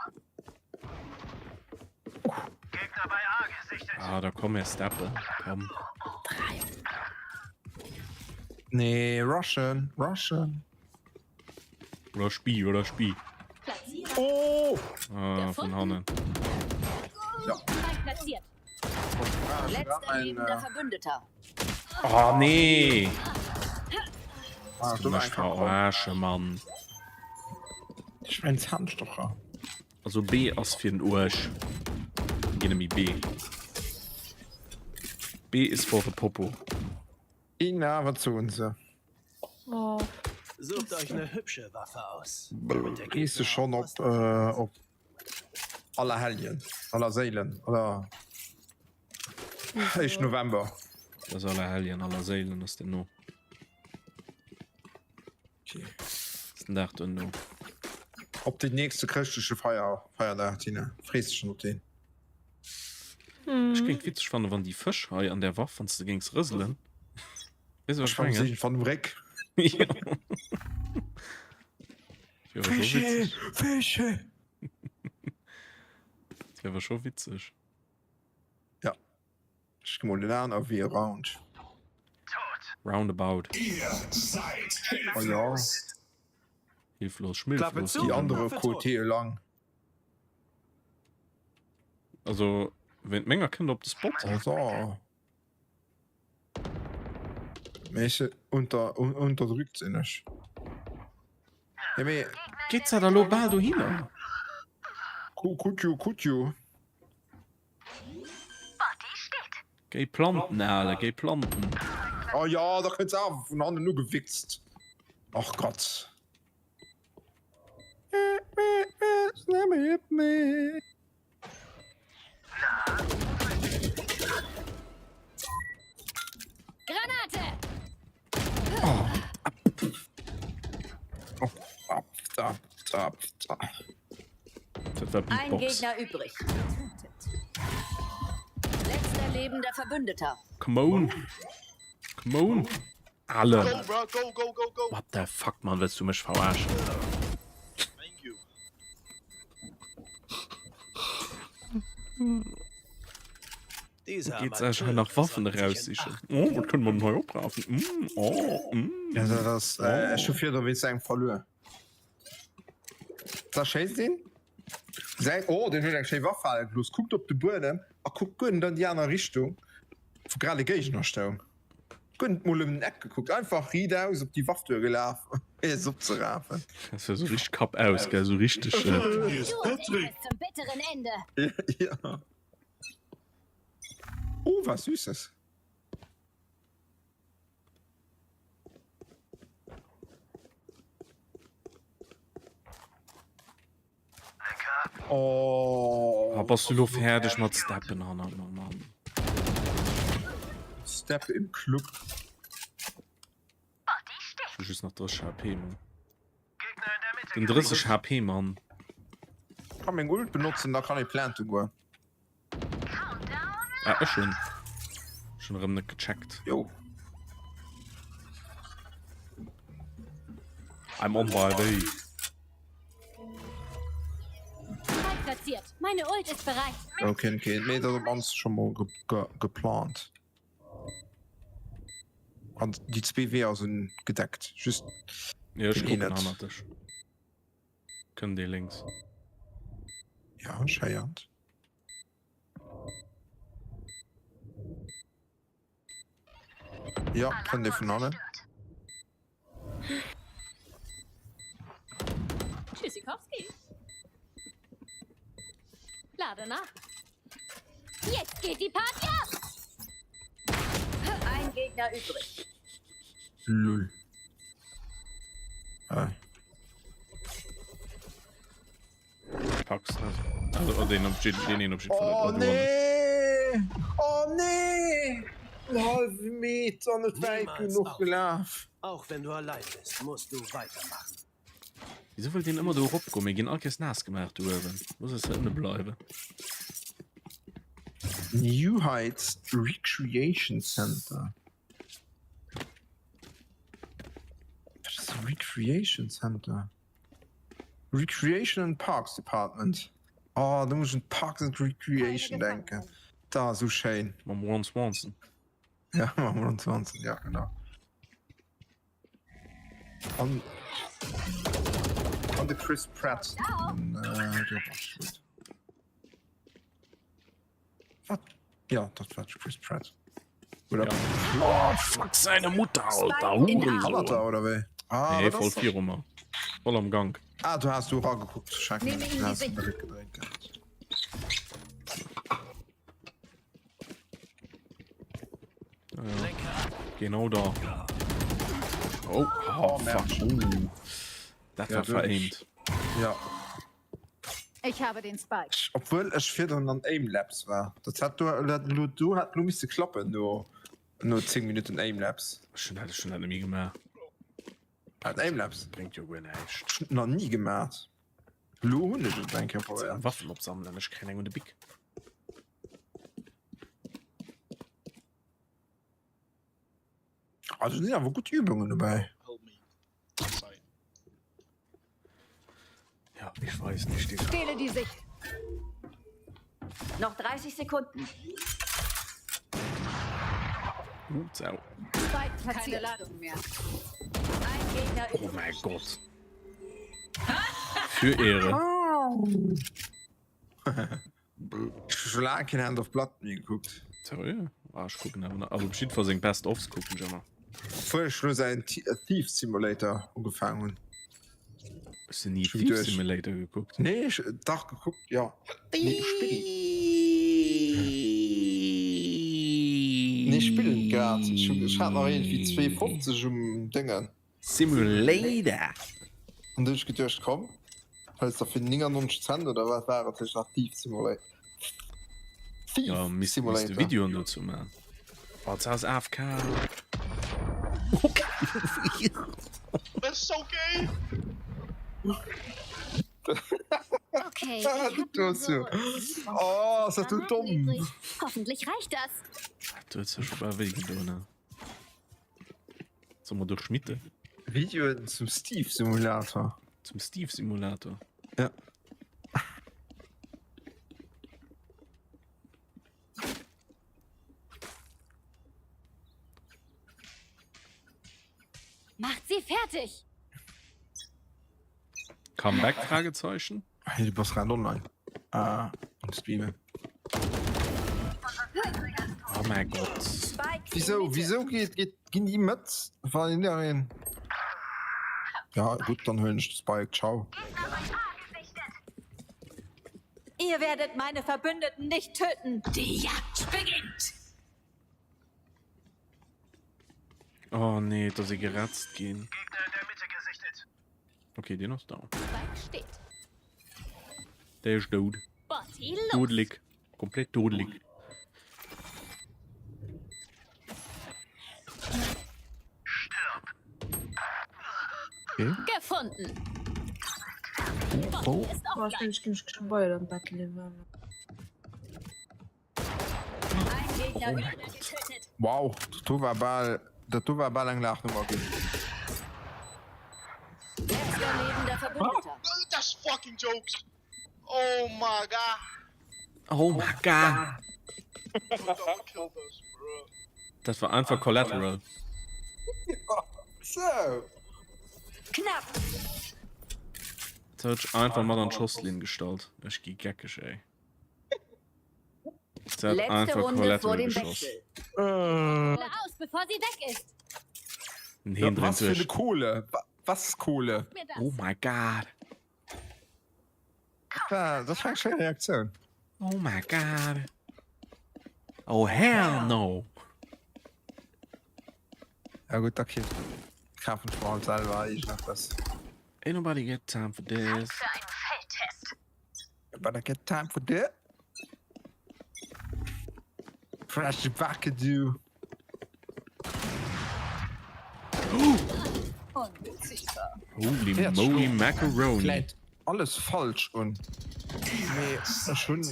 S4: Gegner bei A gesichtet.
S1: Ah, da komm mir steppen. Komm.
S3: Nee, rushen, rushen.
S1: Rush B, Rush B.
S3: Oh!
S1: Ah, vun hannen.
S3: Ja.
S5: Platziert.
S7: Letzter lebender Verbündeter.
S1: Oh nee!
S3: Ah,
S1: Du mech verarschen, Mann.
S3: Ech war en Zahnstocher.
S1: Also B ass fir den Uersch. Ginn emi B. B is for the Popo.
S3: Ina, wat soen se?
S2: Oh.
S4: Sucht euch ne hübsche Waffe aus.
S3: Frees de schonn op op Allerhelljen, Allerséilen oder éischten November?
S1: Dat ass Allerhelljen, Allerséilen ass duerno.
S3: Okay.
S1: Ass den Dag duerno.
S3: Op den nächste chrëschtleche Feier Feierdag, Tina, frees de schonn op deen?
S1: Ech géing et witzeg fannen, wann déi Fësch hei an där Waff, wann s de géings rëselen. Weess de, wat ech mengen?
S3: Van dem Réck.
S1: Jo. Wier awer scho witzeg.
S3: Fische!
S1: Dat wier awer scho witzeg.
S3: Ja. Ech gi mol den aner Wee round.
S1: Roundabout.
S3: Oh ja.
S1: Hilflos, schmilflos.
S3: Déi andere Côté lang.
S1: Also, wéint menger kënnt op de Spot.
S3: Also. Mee ech unter, un, unterdrückt sinn ech. Ja, mee.
S1: Geet dat elo bal dohinner?
S3: Could you, could you?
S1: Géi planten, Ale, géi planten.
S3: Oh ja, da kënnt se awer vun hannen ugewichst. Ach Gott.
S5: Granate!
S3: Oh, ab, da, da, da.
S1: Dat war
S7: Ein
S1: Beatbox.
S7: Gegner übrig. Letzter lebender Verbündeter.
S1: Come on. Come on. Ale.
S8: Go, bro, go, go, go, go.
S1: What the fuck, Mann, wëlls du mech verarschen?
S8: Thank you.
S4: Diese
S1: Geet sech hei nach Waffen eraussichen? Oh, wat kënne mer denn hei oprafen? Mm, oh, mm.
S3: Ja, dat ass, äh, ech hu virdu wéinst engem verluer. Da schéisst een. Säi, oh, deen huet eng schéi Waff fale gelooss. Kuckt op de Buedem a kuckt guer net an déi aner Richtung, wou grad e Géigner stoung. Guer net mol ëm den Eck gekuckt, einfach riitaus op déi Waff duergelaf, fir se opzerafen.
S1: Dat war sou richteg Kapp aus, gell, sou richteg.
S5: Du und ich bis zum bitteren Ende.
S3: Ja. Oh, was Süßes. Oh.
S1: Ah, bass du lo fäerdeg mat Steppen hannert mer, Mann?
S3: Step im Club.
S1: Ech hu just nach 30 HP, Mann. Den 30 HP, Mann.
S3: Kann meng Ult benotzen, da kann ich planten goen.
S1: Ah, ech hunn schon erëm net gecheckt.
S3: Jo.
S1: I'm on my way.
S5: Spike platziert. Meine Ult ist bereit.
S3: Okay, okay. Nee, dat ass ons schon mol ge ge geplant. An déi zwee Weeër sinn gedeckt. Just
S1: Ja, ech
S3: den een
S1: kucken
S3: net.
S1: hannert dech. Kënnt ee lénks.
S3: Ja, schéiert. Ja, kënnt ee vun hannen.
S5: Tschüssikowski. Lade nach. Jetzt geht die Party ab!
S7: Ein Gegner übrig.
S3: Lull. Ah.
S1: Packs net. Also, oh, den op jidden, den een op jidden Fall.
S3: Oh nee! Oh nee! En halwe Meter net wäit genuch gelaf.
S4: Auch wenn du allein bist, musst du weitermachen.
S1: Wieso wëllt deen ëmmer do erop goen? Mir ginn all Kees naass gemaach do uewen. Looss eis hei ënne bleiwen.
S3: New Heights Recreation Center. Wat ass e Recreation Center? Recreation and Parks Department. Oh, do muss ech un Parks and Recreation denken. Da, sou schéin.
S1: Mam Ron Swanson.
S3: Ja, mam Ron Swanson, ja, genau. An, an de Chris Pratt. Den, äh, huet jo och matgespillt. Wat? Ja, dat war de Chris Pratt. Oder?
S1: Ja. Oh, fuck seine Mutter, Alter.
S7: Spike in
S1: Hurensohn.
S3: Hannert der, oder wéi? Ah,
S1: Nee,
S3: dat
S1: voll
S3: ass
S1: viru mer. Voll am Gank.
S3: Ah, du has du eragekuckt, Scheck.
S7: Nehme ihn die Sicht.
S1: Genau da. Oh, oh, fuck. Uh. Dat war veraimt.
S3: Ja.
S7: Ich habe den Spike.
S3: Obwuel ech virdrun an Aimlabs war. Dat hat du, dat, du hat lo misse klappen no, no 10 Minuten Aimlabs.
S1: Ech hunn dat schon net méi gemaach.
S3: Wat Aimlabs?
S1: Bréngt jo guer näischt.
S3: Ech hunn et nach ni gemaach. Lo hunn ech et eng Kéier probéiert.
S1: Waffen opsammelen, ech kréien eng un de Bic.
S3: Also sinn awer gutt Übungen dobäi.
S1: Ja, ich weiß nicht. Digga.
S7: Stehle die Sicht. Noch 30 Sekunden.
S1: Uh, Sau.
S7: Spike platziert. Keine Ladung mehr. Ein Gegner
S1: Oh mein Gott. Für Ehre.
S3: Ech hu scho laang keen Hand of Blood méi gekuckt.
S1: Seriö? Ah, ech kucken awer nach. Also op jiddwer seng Best Offs kucken ech ëmmer.
S3: Obwuel ech lo säin Thief Simulator ugefaang hunn.
S1: Hues de ni Thief Simulator gekuckt?
S3: Nee, ech, dach gekuckt, jo. Nee, spillen. Nee, spillen grad. Ech hunn, ech hat nach iergendwéi 2,50 um Déngen.
S1: Simulator!
S3: An du hunn ech geduecht, komm, hëls der fir 99 Cent oder wat war et, hëls nach Thief Simulator.
S1: Thief Ja, misst, misst de Videoen dozou man. Oh, dat ass AFK.
S8: That's so gay!
S5: Okay, ich hab nur so
S3: Oh, ist das du
S5: Granaten
S3: dumm.
S5: übrig. Hoffentlich reicht das.
S1: Du hues sech bal wéi gedoen, ne? Soll mer duerchschmitte?
S3: Videoen zum Steve Simulator.
S1: Zum Steve Simulator.
S3: Ja.
S5: Macht sie fertig!
S1: Comeback Fragezeichen?
S3: Hey, du bass grad online. Ah, am Streamen.
S1: Oh mein Gott.
S3: Wieso, wieso geht, geht, ginn déi mat, wann een der een. Ja, gutt, dann huelen ech de Spike. Ciao.
S7: Ihr werdet meine Verbündeten nicht töten.
S6: Die Jagd beginnt.
S1: Oh nee, et ass ee geretzt ginn. Okay, deen ass down.
S5: Spike steht.
S1: Der ist dood.
S5: Botti los.
S1: Dodelig. Komplett dodelig.
S3: Okay.
S5: Gefunden.
S3: Oh.
S5: Botti ist
S2: Oh, ich
S5: offline.
S2: mengen, ech géing mech geschwë bei am Bett liewen.
S7: Ein Gegner
S1: Oh mein
S7: übrig.
S1: Gott.
S5: Getötet.
S3: Wow, dat do war bal, dat do war bal eng Laachnummer ginn.
S7: Letzter lebender Verbündeter.
S8: That's fucking jokes! Oh my god!
S1: Oh my god.
S8: Double killed us, bro.
S1: Dat war einfach Collateral.
S3: So.
S7: Knapp.
S1: Dat huet sech einfach mat an d'Schosslinn gestallt. Ech gi geckeg, ey. Se hat
S7: Letzte
S1: einfach
S7: Runde vor
S1: Collateral
S7: dem
S1: geschoss.
S7: Wechsel.
S5: Kohle aus, bevor sie weg ist.
S1: Den
S3: Ja,
S1: Heen drin
S3: was für eine
S1: durch.
S3: Kohle? Wa- Was Kohle?
S5: Mir das.
S1: Oh my god.
S3: Das war, das war eng schéin Reaktioun.
S1: Oh my god. Oh hell no.
S3: Ja gutt, da kritt kafen ech mer halt selwer iergendeppes.
S1: Ain't nobody got time for this.
S6: Für einen Feldtest.
S3: Nobody got time for that. Fresh Wackadoo.
S1: Holy
S3: Ja,
S1: moly
S3: schon.
S1: macaroni.
S3: Vläit alles falsch un. Mee ech hunn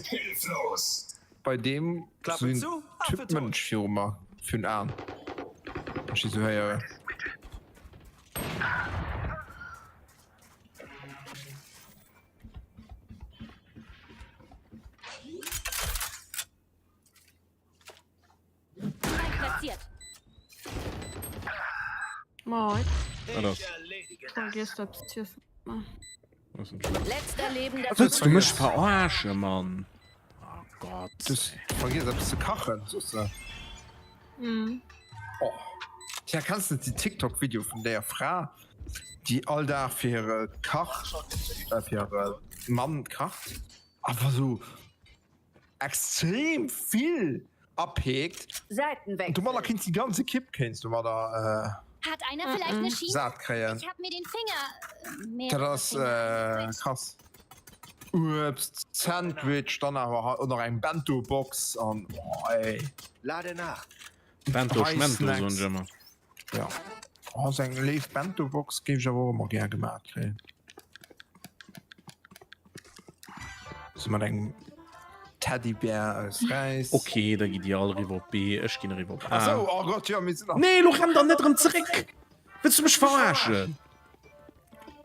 S3: bei deem
S4: Klappe
S3: sou een
S4: zu, Affe
S3: Typ
S4: tot.
S3: Mënsch viru mer, virun Aen, wann ech déi sou héieren.
S5: Spike platziert.
S2: Moin.
S1: Wat ass?
S2: Vergiess eppes z'iessen.
S1: Was denn schlecht?
S7: Letzter lebender
S1: Wëlls du mech
S7: Verbündeter.
S1: verarschen, Mann? Oh Gott.
S3: Du vergiess eppes ze kachen, soss de.
S2: Mhm.
S3: Oh. Tja, kanns net déi TikTok-Video vun deeër Fra? Déi all Dag fir hire Kach, äh, fir hire Mann kacht, awer sou extrem vill apeekt.
S7: Seitenwechsel.
S3: Domadder kéints déi ganz Ekipp kéints domadder äh,
S5: Hat einer vielleicht eine Schiene?
S3: sat kréien.
S5: Ich hab mir den Finger. Äh,
S3: Dat
S5: mehrere
S3: ass
S5: Finger
S3: äh,
S5: eingequetscht.
S3: krass. Uebst, Sandwich, dann awer och nach eng Bento-Box an oh, ey.
S4: Lade nach.
S1: Bento
S3: Drei
S1: Schmento soen
S3: Snacks.
S1: ech ëmmer.
S3: Ja. Oh, sou eng léif Bento-Box géif ech awer och ëmmer gär gemaat kréien. Sou mat engem Teddybär aus Räis.
S1: Ok, da gitt dir all eriwwer op B, ech ginn eriwwer op A.
S3: Ach sou, oh Gott, jo, mir sinn am.
S1: Nee, lo renn der net erëm zeréck! Wëlls du mech verarschen?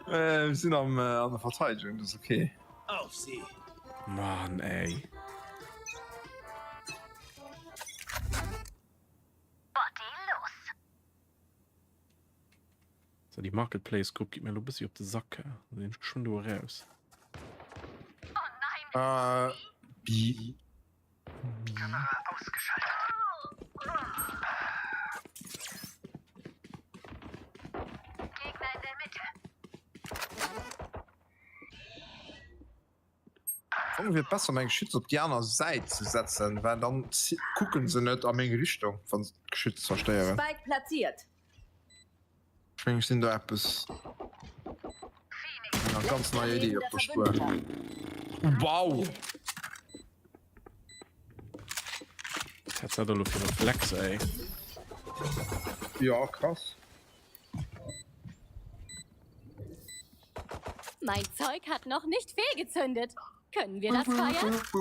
S3: Äh, mir sinn am, äh, an der Verteidigung, dat ass ok.
S4: Auf sie!
S1: Mann, ey.
S6: Body los!
S1: So, déi Marketplace Grupp geet mir elo bëssi op de Sack. Da sinn ech geschwënn do eraus.
S6: Oh nein!
S3: Äh, bi.
S4: Kamera ausgeschaltet.
S6: Gegner in der Mitte.
S3: Am Fong wier et besser meng Geschütz op déi aner Säit ze setzen, well dann kucken se net a meng Richtung wann se d'Geschütz zerstéieren.
S7: Spike platziert.
S3: Ech mengen ech sinn do eppes enger ganz neier Idee op der Spuer. Wow!
S1: Was hat dat elo fir Reflexer ey?
S3: Jo krass.
S5: Mein Zeug hat noch nicht fehlgezündet. Können wir das feiern?
S3: Ech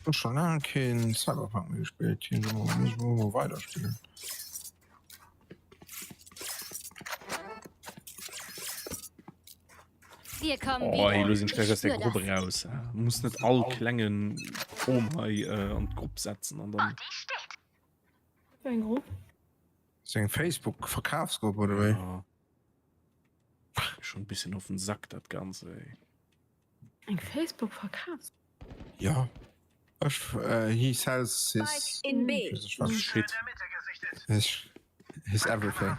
S3: hu scho laang keen Cyberpunk méi gespillt, muss ech mol weiderspillen.
S1: Oh, ey, lo sinn ech gleich aus der Grupp raus. Muss net all klengen Krom hei äh, an d'Grupp setzen an dann.
S2: Wéi eng Grupp?
S3: Ass eng Facebook Verkafsgrupp oder wéi?
S1: Ja. Schon e bisschen auf den Sack dat Ganze ey.
S2: Eng Facebook Verkafs?
S3: Ja. Ech äh, he sells his
S7: Spike in B.
S1: Shit.
S3: His, his everything.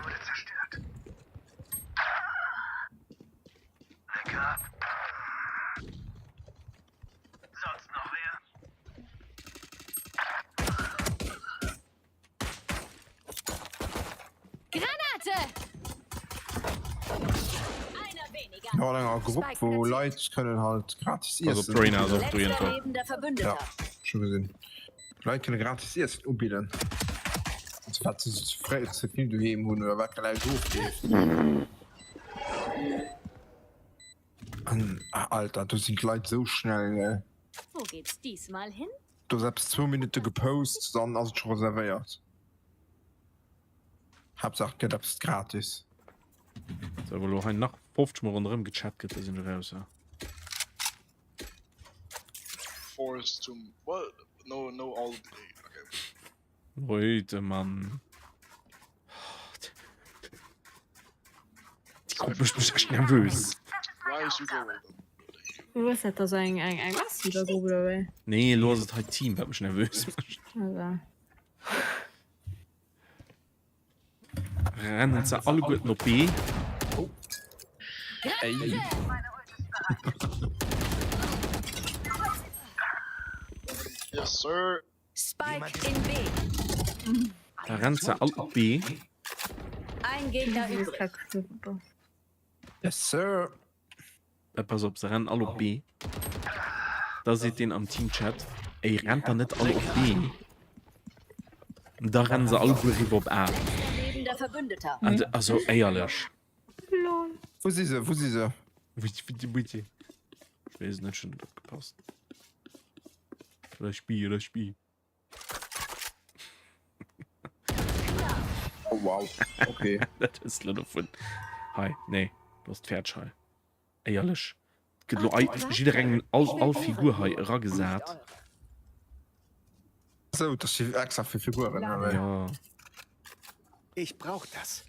S5: Granate!
S3: Jo, an enger Grupp, wou Leit kënnen halt gratis
S1: Also
S3: iessen.
S1: d'Reyna ass och do
S7: Letzter
S1: iergendwou.
S7: lebender
S3: Ja,
S7: Verbündeter.
S3: scho gesinn. Leit kënne gratis Iessen ubidden. Also wat se ze fréi ze vill doheem hunn oder wat gläich ofleeft. An ah, Alter, do sinn d'Leit esou schnell, gell.
S5: Wo geht's diesmal hin?
S3: Do ass eppes zwou Minutte gepost, dann ass et scho reservéiert. Haaptsaach et gëtt eppes gratis.
S1: Sou, wa lo hei nach 50 mol ronderëm gechat gëtt, da sinn ech raus, ha.
S8: Force to what? No, no, all okay.
S1: Leute, Mann. Déi Grupp mécht mech echt nervös.
S8: Why is Hugo with them?
S2: Wou ass dat da sou eng eng eng Messenger-Grupp oder wéi?
S1: Nee, elo ass et hei d'Team, wat mech nervös mécht.
S2: Also.
S1: Rennen se alleguerten op B.
S3: Ey.
S8: Yes, sir.
S7: Spike in B.
S1: Da rennt se all op B.
S7: Ein Gegner übrig.
S3: Yes, sir.
S1: Äh, pass op, se rennen all op B. Da seet deen am Teamchat, Ey, rennt der net all op B? Da rennen se alleguer eriwwer op A.
S7: Lebender Verbündeter.
S1: An de, also éierlech.
S2: Lol.
S3: Wou si se? Wou si se?
S1: Ech weess et net, ech hunn net opgepasst. Rush B, Rush B.
S3: Oh wow, okay.
S1: Dat hues de lo dovun. Hei, nee, du ass fäerdeg hei. Éierlech, et gëtt lo ei jidderengem all, all Figur hei eragesat.
S3: Sou, dat si extra fir Figuren, oder wéi?
S1: Ja.
S4: Ich brauch das.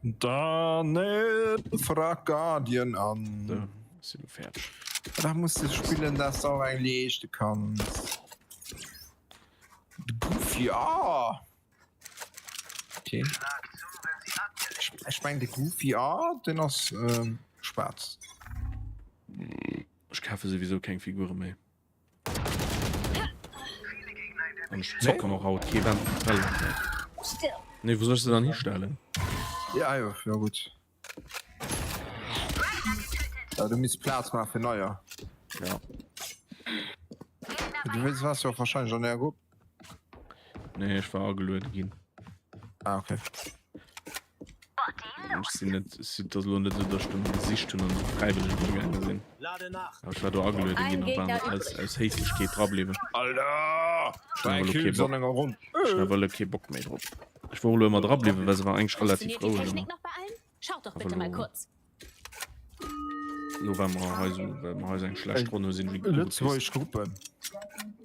S3: Dann frag Guardian an.
S1: So, ech sinn lo fäerdeg.
S3: Da muss de spillen, dass de och eng leeschte kanns. De Goofy, ah! Okay. Ech meng de Goofy, ah, den ass ähm, schwaarz.
S1: Ech kafe souwisou keng Figure méi. An ech zocken och haut kee Valorant méi. Nee, wou soll ech se dann histellen?
S3: Ja, jo, jo gutt. Ja, du misst Plaz maache fir neier.
S1: Ja.
S3: Du wéis wars jo wahrscheinlech an der Grupp.
S1: Nee, ech war ageluede ginn.
S3: Ah, okay.
S1: Ech sinn net, ech sinn, dat ass elo net esou, datt ech do no gesicht hunn an esou fräiwëlleg erugaange sinn. Awer ech war do ageluede ginn a war net aus, aus Héiflechkeet dra bliwwen.
S3: Alter!
S1: Ech hunn awer elo kee Bock, ech hunn awer elo kee Bock méi drop. Ech wor elo ëmmer dra bliwwen, well se war eigentlech relativ
S5: Funktioniert die
S1: roueg
S5: Technik
S1: ëmmer.
S5: noch bei allen? Schaut doch
S1: Awer
S5: bitte mal
S1: elo,
S5: kurz.
S1: elo well mer hei esou, well mer hei esou eng schlecht Ronn hu sinn ech ugepist.
S3: Lëtzebuergesch Gruppen,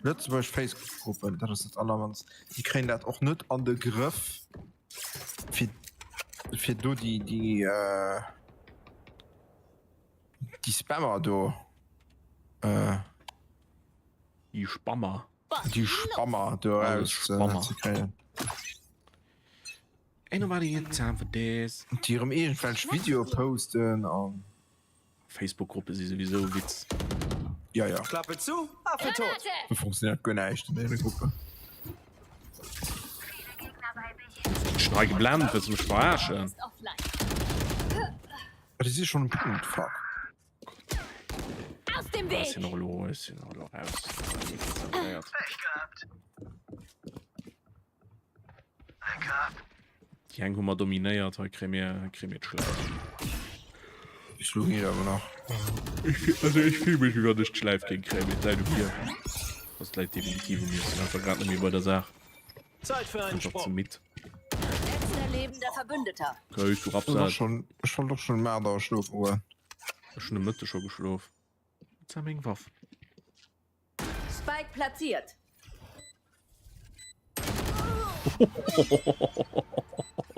S3: Lëtzebuergesch Facebook-Gruppen, dat ass dat allermannst. Déi kréien dat och net an de Grëff. Fir, fir do déi, déi, äh, déi Spammer do, äh.
S1: Déi Spammer.
S3: Déi Spammer do
S1: Alles
S3: eraus
S1: Spammer.
S3: ze kréien.
S1: Ain't nobody got time for this.
S3: Déi erëm iergendwelch Videoe posten an.
S1: Facebook-Gruppe si souwisou e Witz.
S3: Ja, ja.
S4: Klappe zu, Affe tot!
S3: Do funktionéiert guer näischt an deene Gruppen.
S1: Schon hei geblennt, wëlls du mech verarschen?
S3: Ah, déi si schonn um Punkt, fuck.
S5: Aus dem
S1: Ech
S5: Weg!
S1: sinn och elo, ech sinn och elo raus. Konzentréiert. Déi eng hu mer dominéiert, hei kréie mir, hei kréie mir d'Schläif.
S3: Bis elo geet awer nach.
S1: Ech, also ech fille mech, wéi wann ech d'Schläif géing kréien, mee et läit u mir. Also et läit definitiv u mir, ech sinn einfach grad net méi bei der Saach.
S4: Zeit für einen
S1: Einfach ze
S4: Sprung.
S1: midd.
S7: Letzter lebender Verbündeter.
S1: Okay, du
S3: Ech wollt och
S1: Rapsat.
S3: schon, ech wollt och schon um 8 Auer schlofe goen.
S1: Ech hunn de Mëtteg scho geschlof. Wat war meng Waff?
S7: Spike platziert.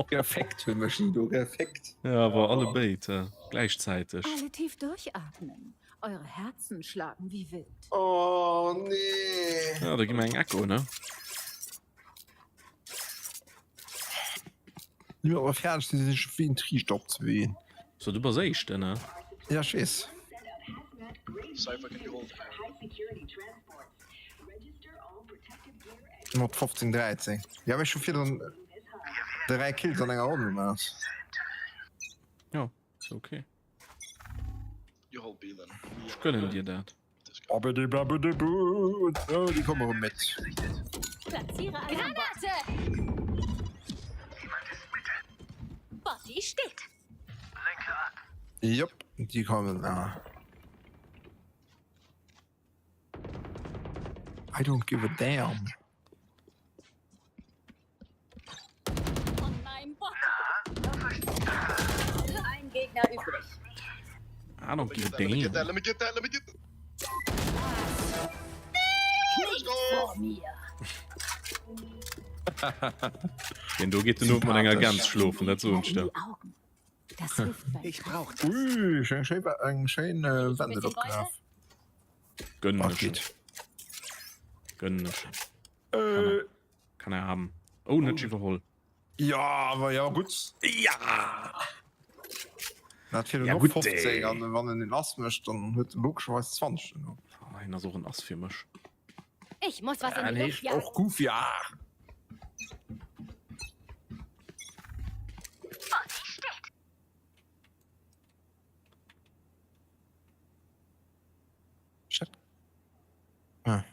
S3: Gefickt hunn mech déi do gefickt.
S1: Ja, awer alle béid gläichzäiteg.
S7: Alle tief durchatmen. Eure Herzen schlagen wie wild.
S3: Oh nee.
S1: Ja, da gi mer eng Echo, ne?
S3: Jo, awer fäerdeg si sech wéi en Triichter opzeween.
S1: So, du bass Éischten, ne?
S3: Ja, ech weess.
S8: Cypher can you hold?
S3: Mat 15, 13. Ja, mee ech hu virdrun 3 Kills an enger Ronn gemaach.
S1: Ja, ist okay.
S8: You hold B then.
S1: Ech gönnen dir dat.
S3: Abedibabedibu. Oh, déi komme rëm mit.
S5: Platziere Granate! Botti steht.
S3: Jop, déi kommen. Ah. I don't give a damn.
S5: Von meinem Bot.
S7: Ein Gegner übrig.
S1: I don't give a
S8: Let me get
S1: damn.
S8: that, let me get that, let me get that. Let's go!
S7: Vor mir.
S1: Den do geet den Owend mat enger Gäns schlofen, dat soen ech
S7: In
S1: der.
S7: die Augen. Das hilft beim
S4: Ich brauch das.
S3: Ui, eng schéi, eng schéin äh, Wendel opgelaf.
S1: Gönn
S3: Ach,
S1: ech.
S3: geht.
S1: Gönn ech.
S3: Äh,
S1: Kann er haben. Oh, net iwwerholl.
S3: ja, awer ja, gutt.
S1: Ja!
S3: Dat fir
S1: Ja,
S3: noch
S1: gutt,
S3: 15
S1: ey.
S3: an wann en den Ass mécht, dann huet en logescherweis 20 duerno.
S1: Oh, hien ass och en Ass fir mech.
S5: Ich muss was in
S3: En
S5: die Luft
S3: heescht
S5: jagen.
S3: och Goofy. Ah! Shit. Ah.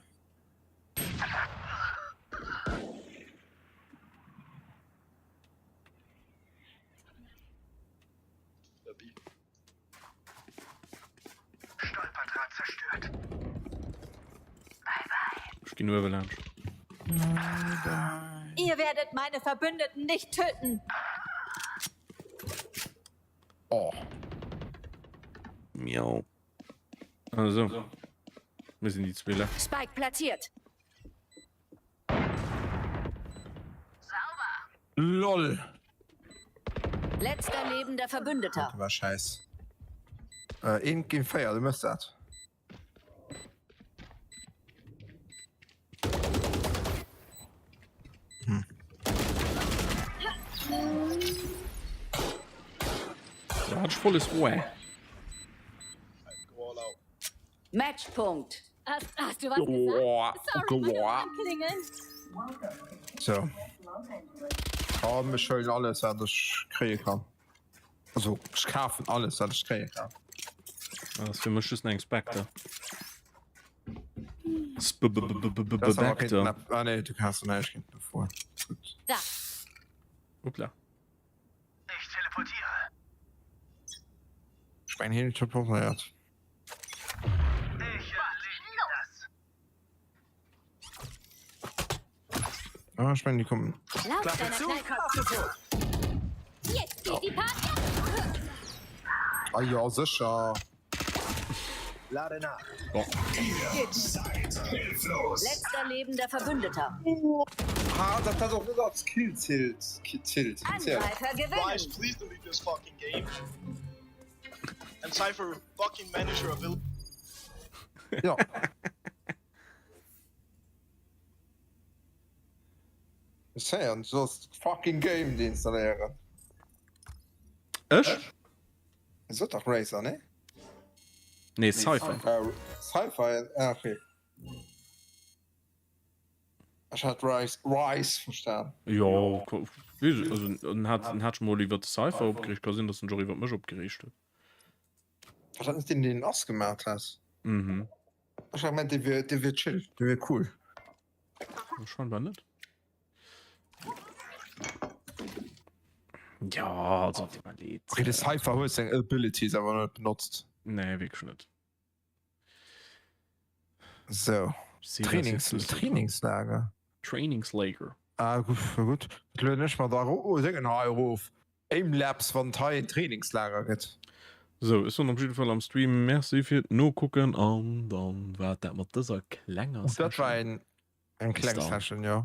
S1: Ech ginn uewe laanscht.
S7: Ihr werdet meine Verbündeten nicht töten.
S3: Oh.
S1: Miau. Also. Mir sinn déi zwee lescht.
S7: Spike platziert.
S3: LOL.
S7: Letzter lebender Verbündeter.
S3: Dat war scheiß. Äh, een géint 4, du mëss dat.
S1: Volles Rohr.
S8: Go all out.
S7: Matchpunkt.
S5: Hast, hast du was gesagt? Sorry, meine Ohren klingeln.
S3: So. Komm, ech huelen alles wat ech kréie kann. Also ech kafen alles wat ech kréie kann.
S1: Dat ass fir mech just eng Spectre.
S3: Das awer kéint
S1: Spectre.
S3: Ah nee, du kanns näischt géint bevor. Gutt.
S5: Da.
S1: Hoppla.
S4: Ich teleportiere.
S3: Ech mengen hien huet teleportéiert.
S4: Ich erledige das.
S3: Ah, ech mengen déi kommen.
S5: Lauf
S4: Klappe
S5: deiner
S4: zu,
S5: Knallkopf.
S4: Affe tot.
S5: Jetzt geht die Party.
S3: Ah jo, sécher.
S4: Lade nach.
S7: Letzter lebender Verbündeter.
S3: Ah, dat dat och net als Kill zielt. Zielt. Zielt.
S7: Angreifer gewinnen.
S8: Rise, please delete this fucking game. And Cypher, fucking manage your ability.
S3: Ja. Ech héieren, du solls fucking Game deinstalléieren.
S1: Ech?
S3: E sot dach Razer, nee?
S1: Nee, Cypher.
S3: Äh, Cypher, ah, okay. Ech hat Rise, Rise verstan.
S1: Jo, weess ech, also en hat, en hat sech mol iwwer de Cypher opgereegt, ka sinn, datt en sech och iwwer mech opgereegt huet.
S3: War dat net deen, deen Ass gemat hat?
S1: Mhm.
S3: Ech hat gemengt, dee wier, dee wier chill, dee wier cool.
S1: Scheinbar net. Ja, also tut mir leed.
S3: Okay, de Cypher huet seng Abilities awer net benotzt.
S1: Nee, wierklech net.
S3: So. Trainings Trainingslager.
S1: Trainingslager.
S3: Ah, gutt, gutt. Dat lueden ech mer da ro sengen hei erof. Aimlabs, wann et hei en Trainingslager gëtt.
S1: Sou, ech soen op jidde Fall am Stream Merci fir d'Nokucken an dann war dat mat dëser klenger
S3: Dat war
S1: Session.
S3: eng eng
S1: Bis
S3: kleng
S1: dann.
S3: Session, jo.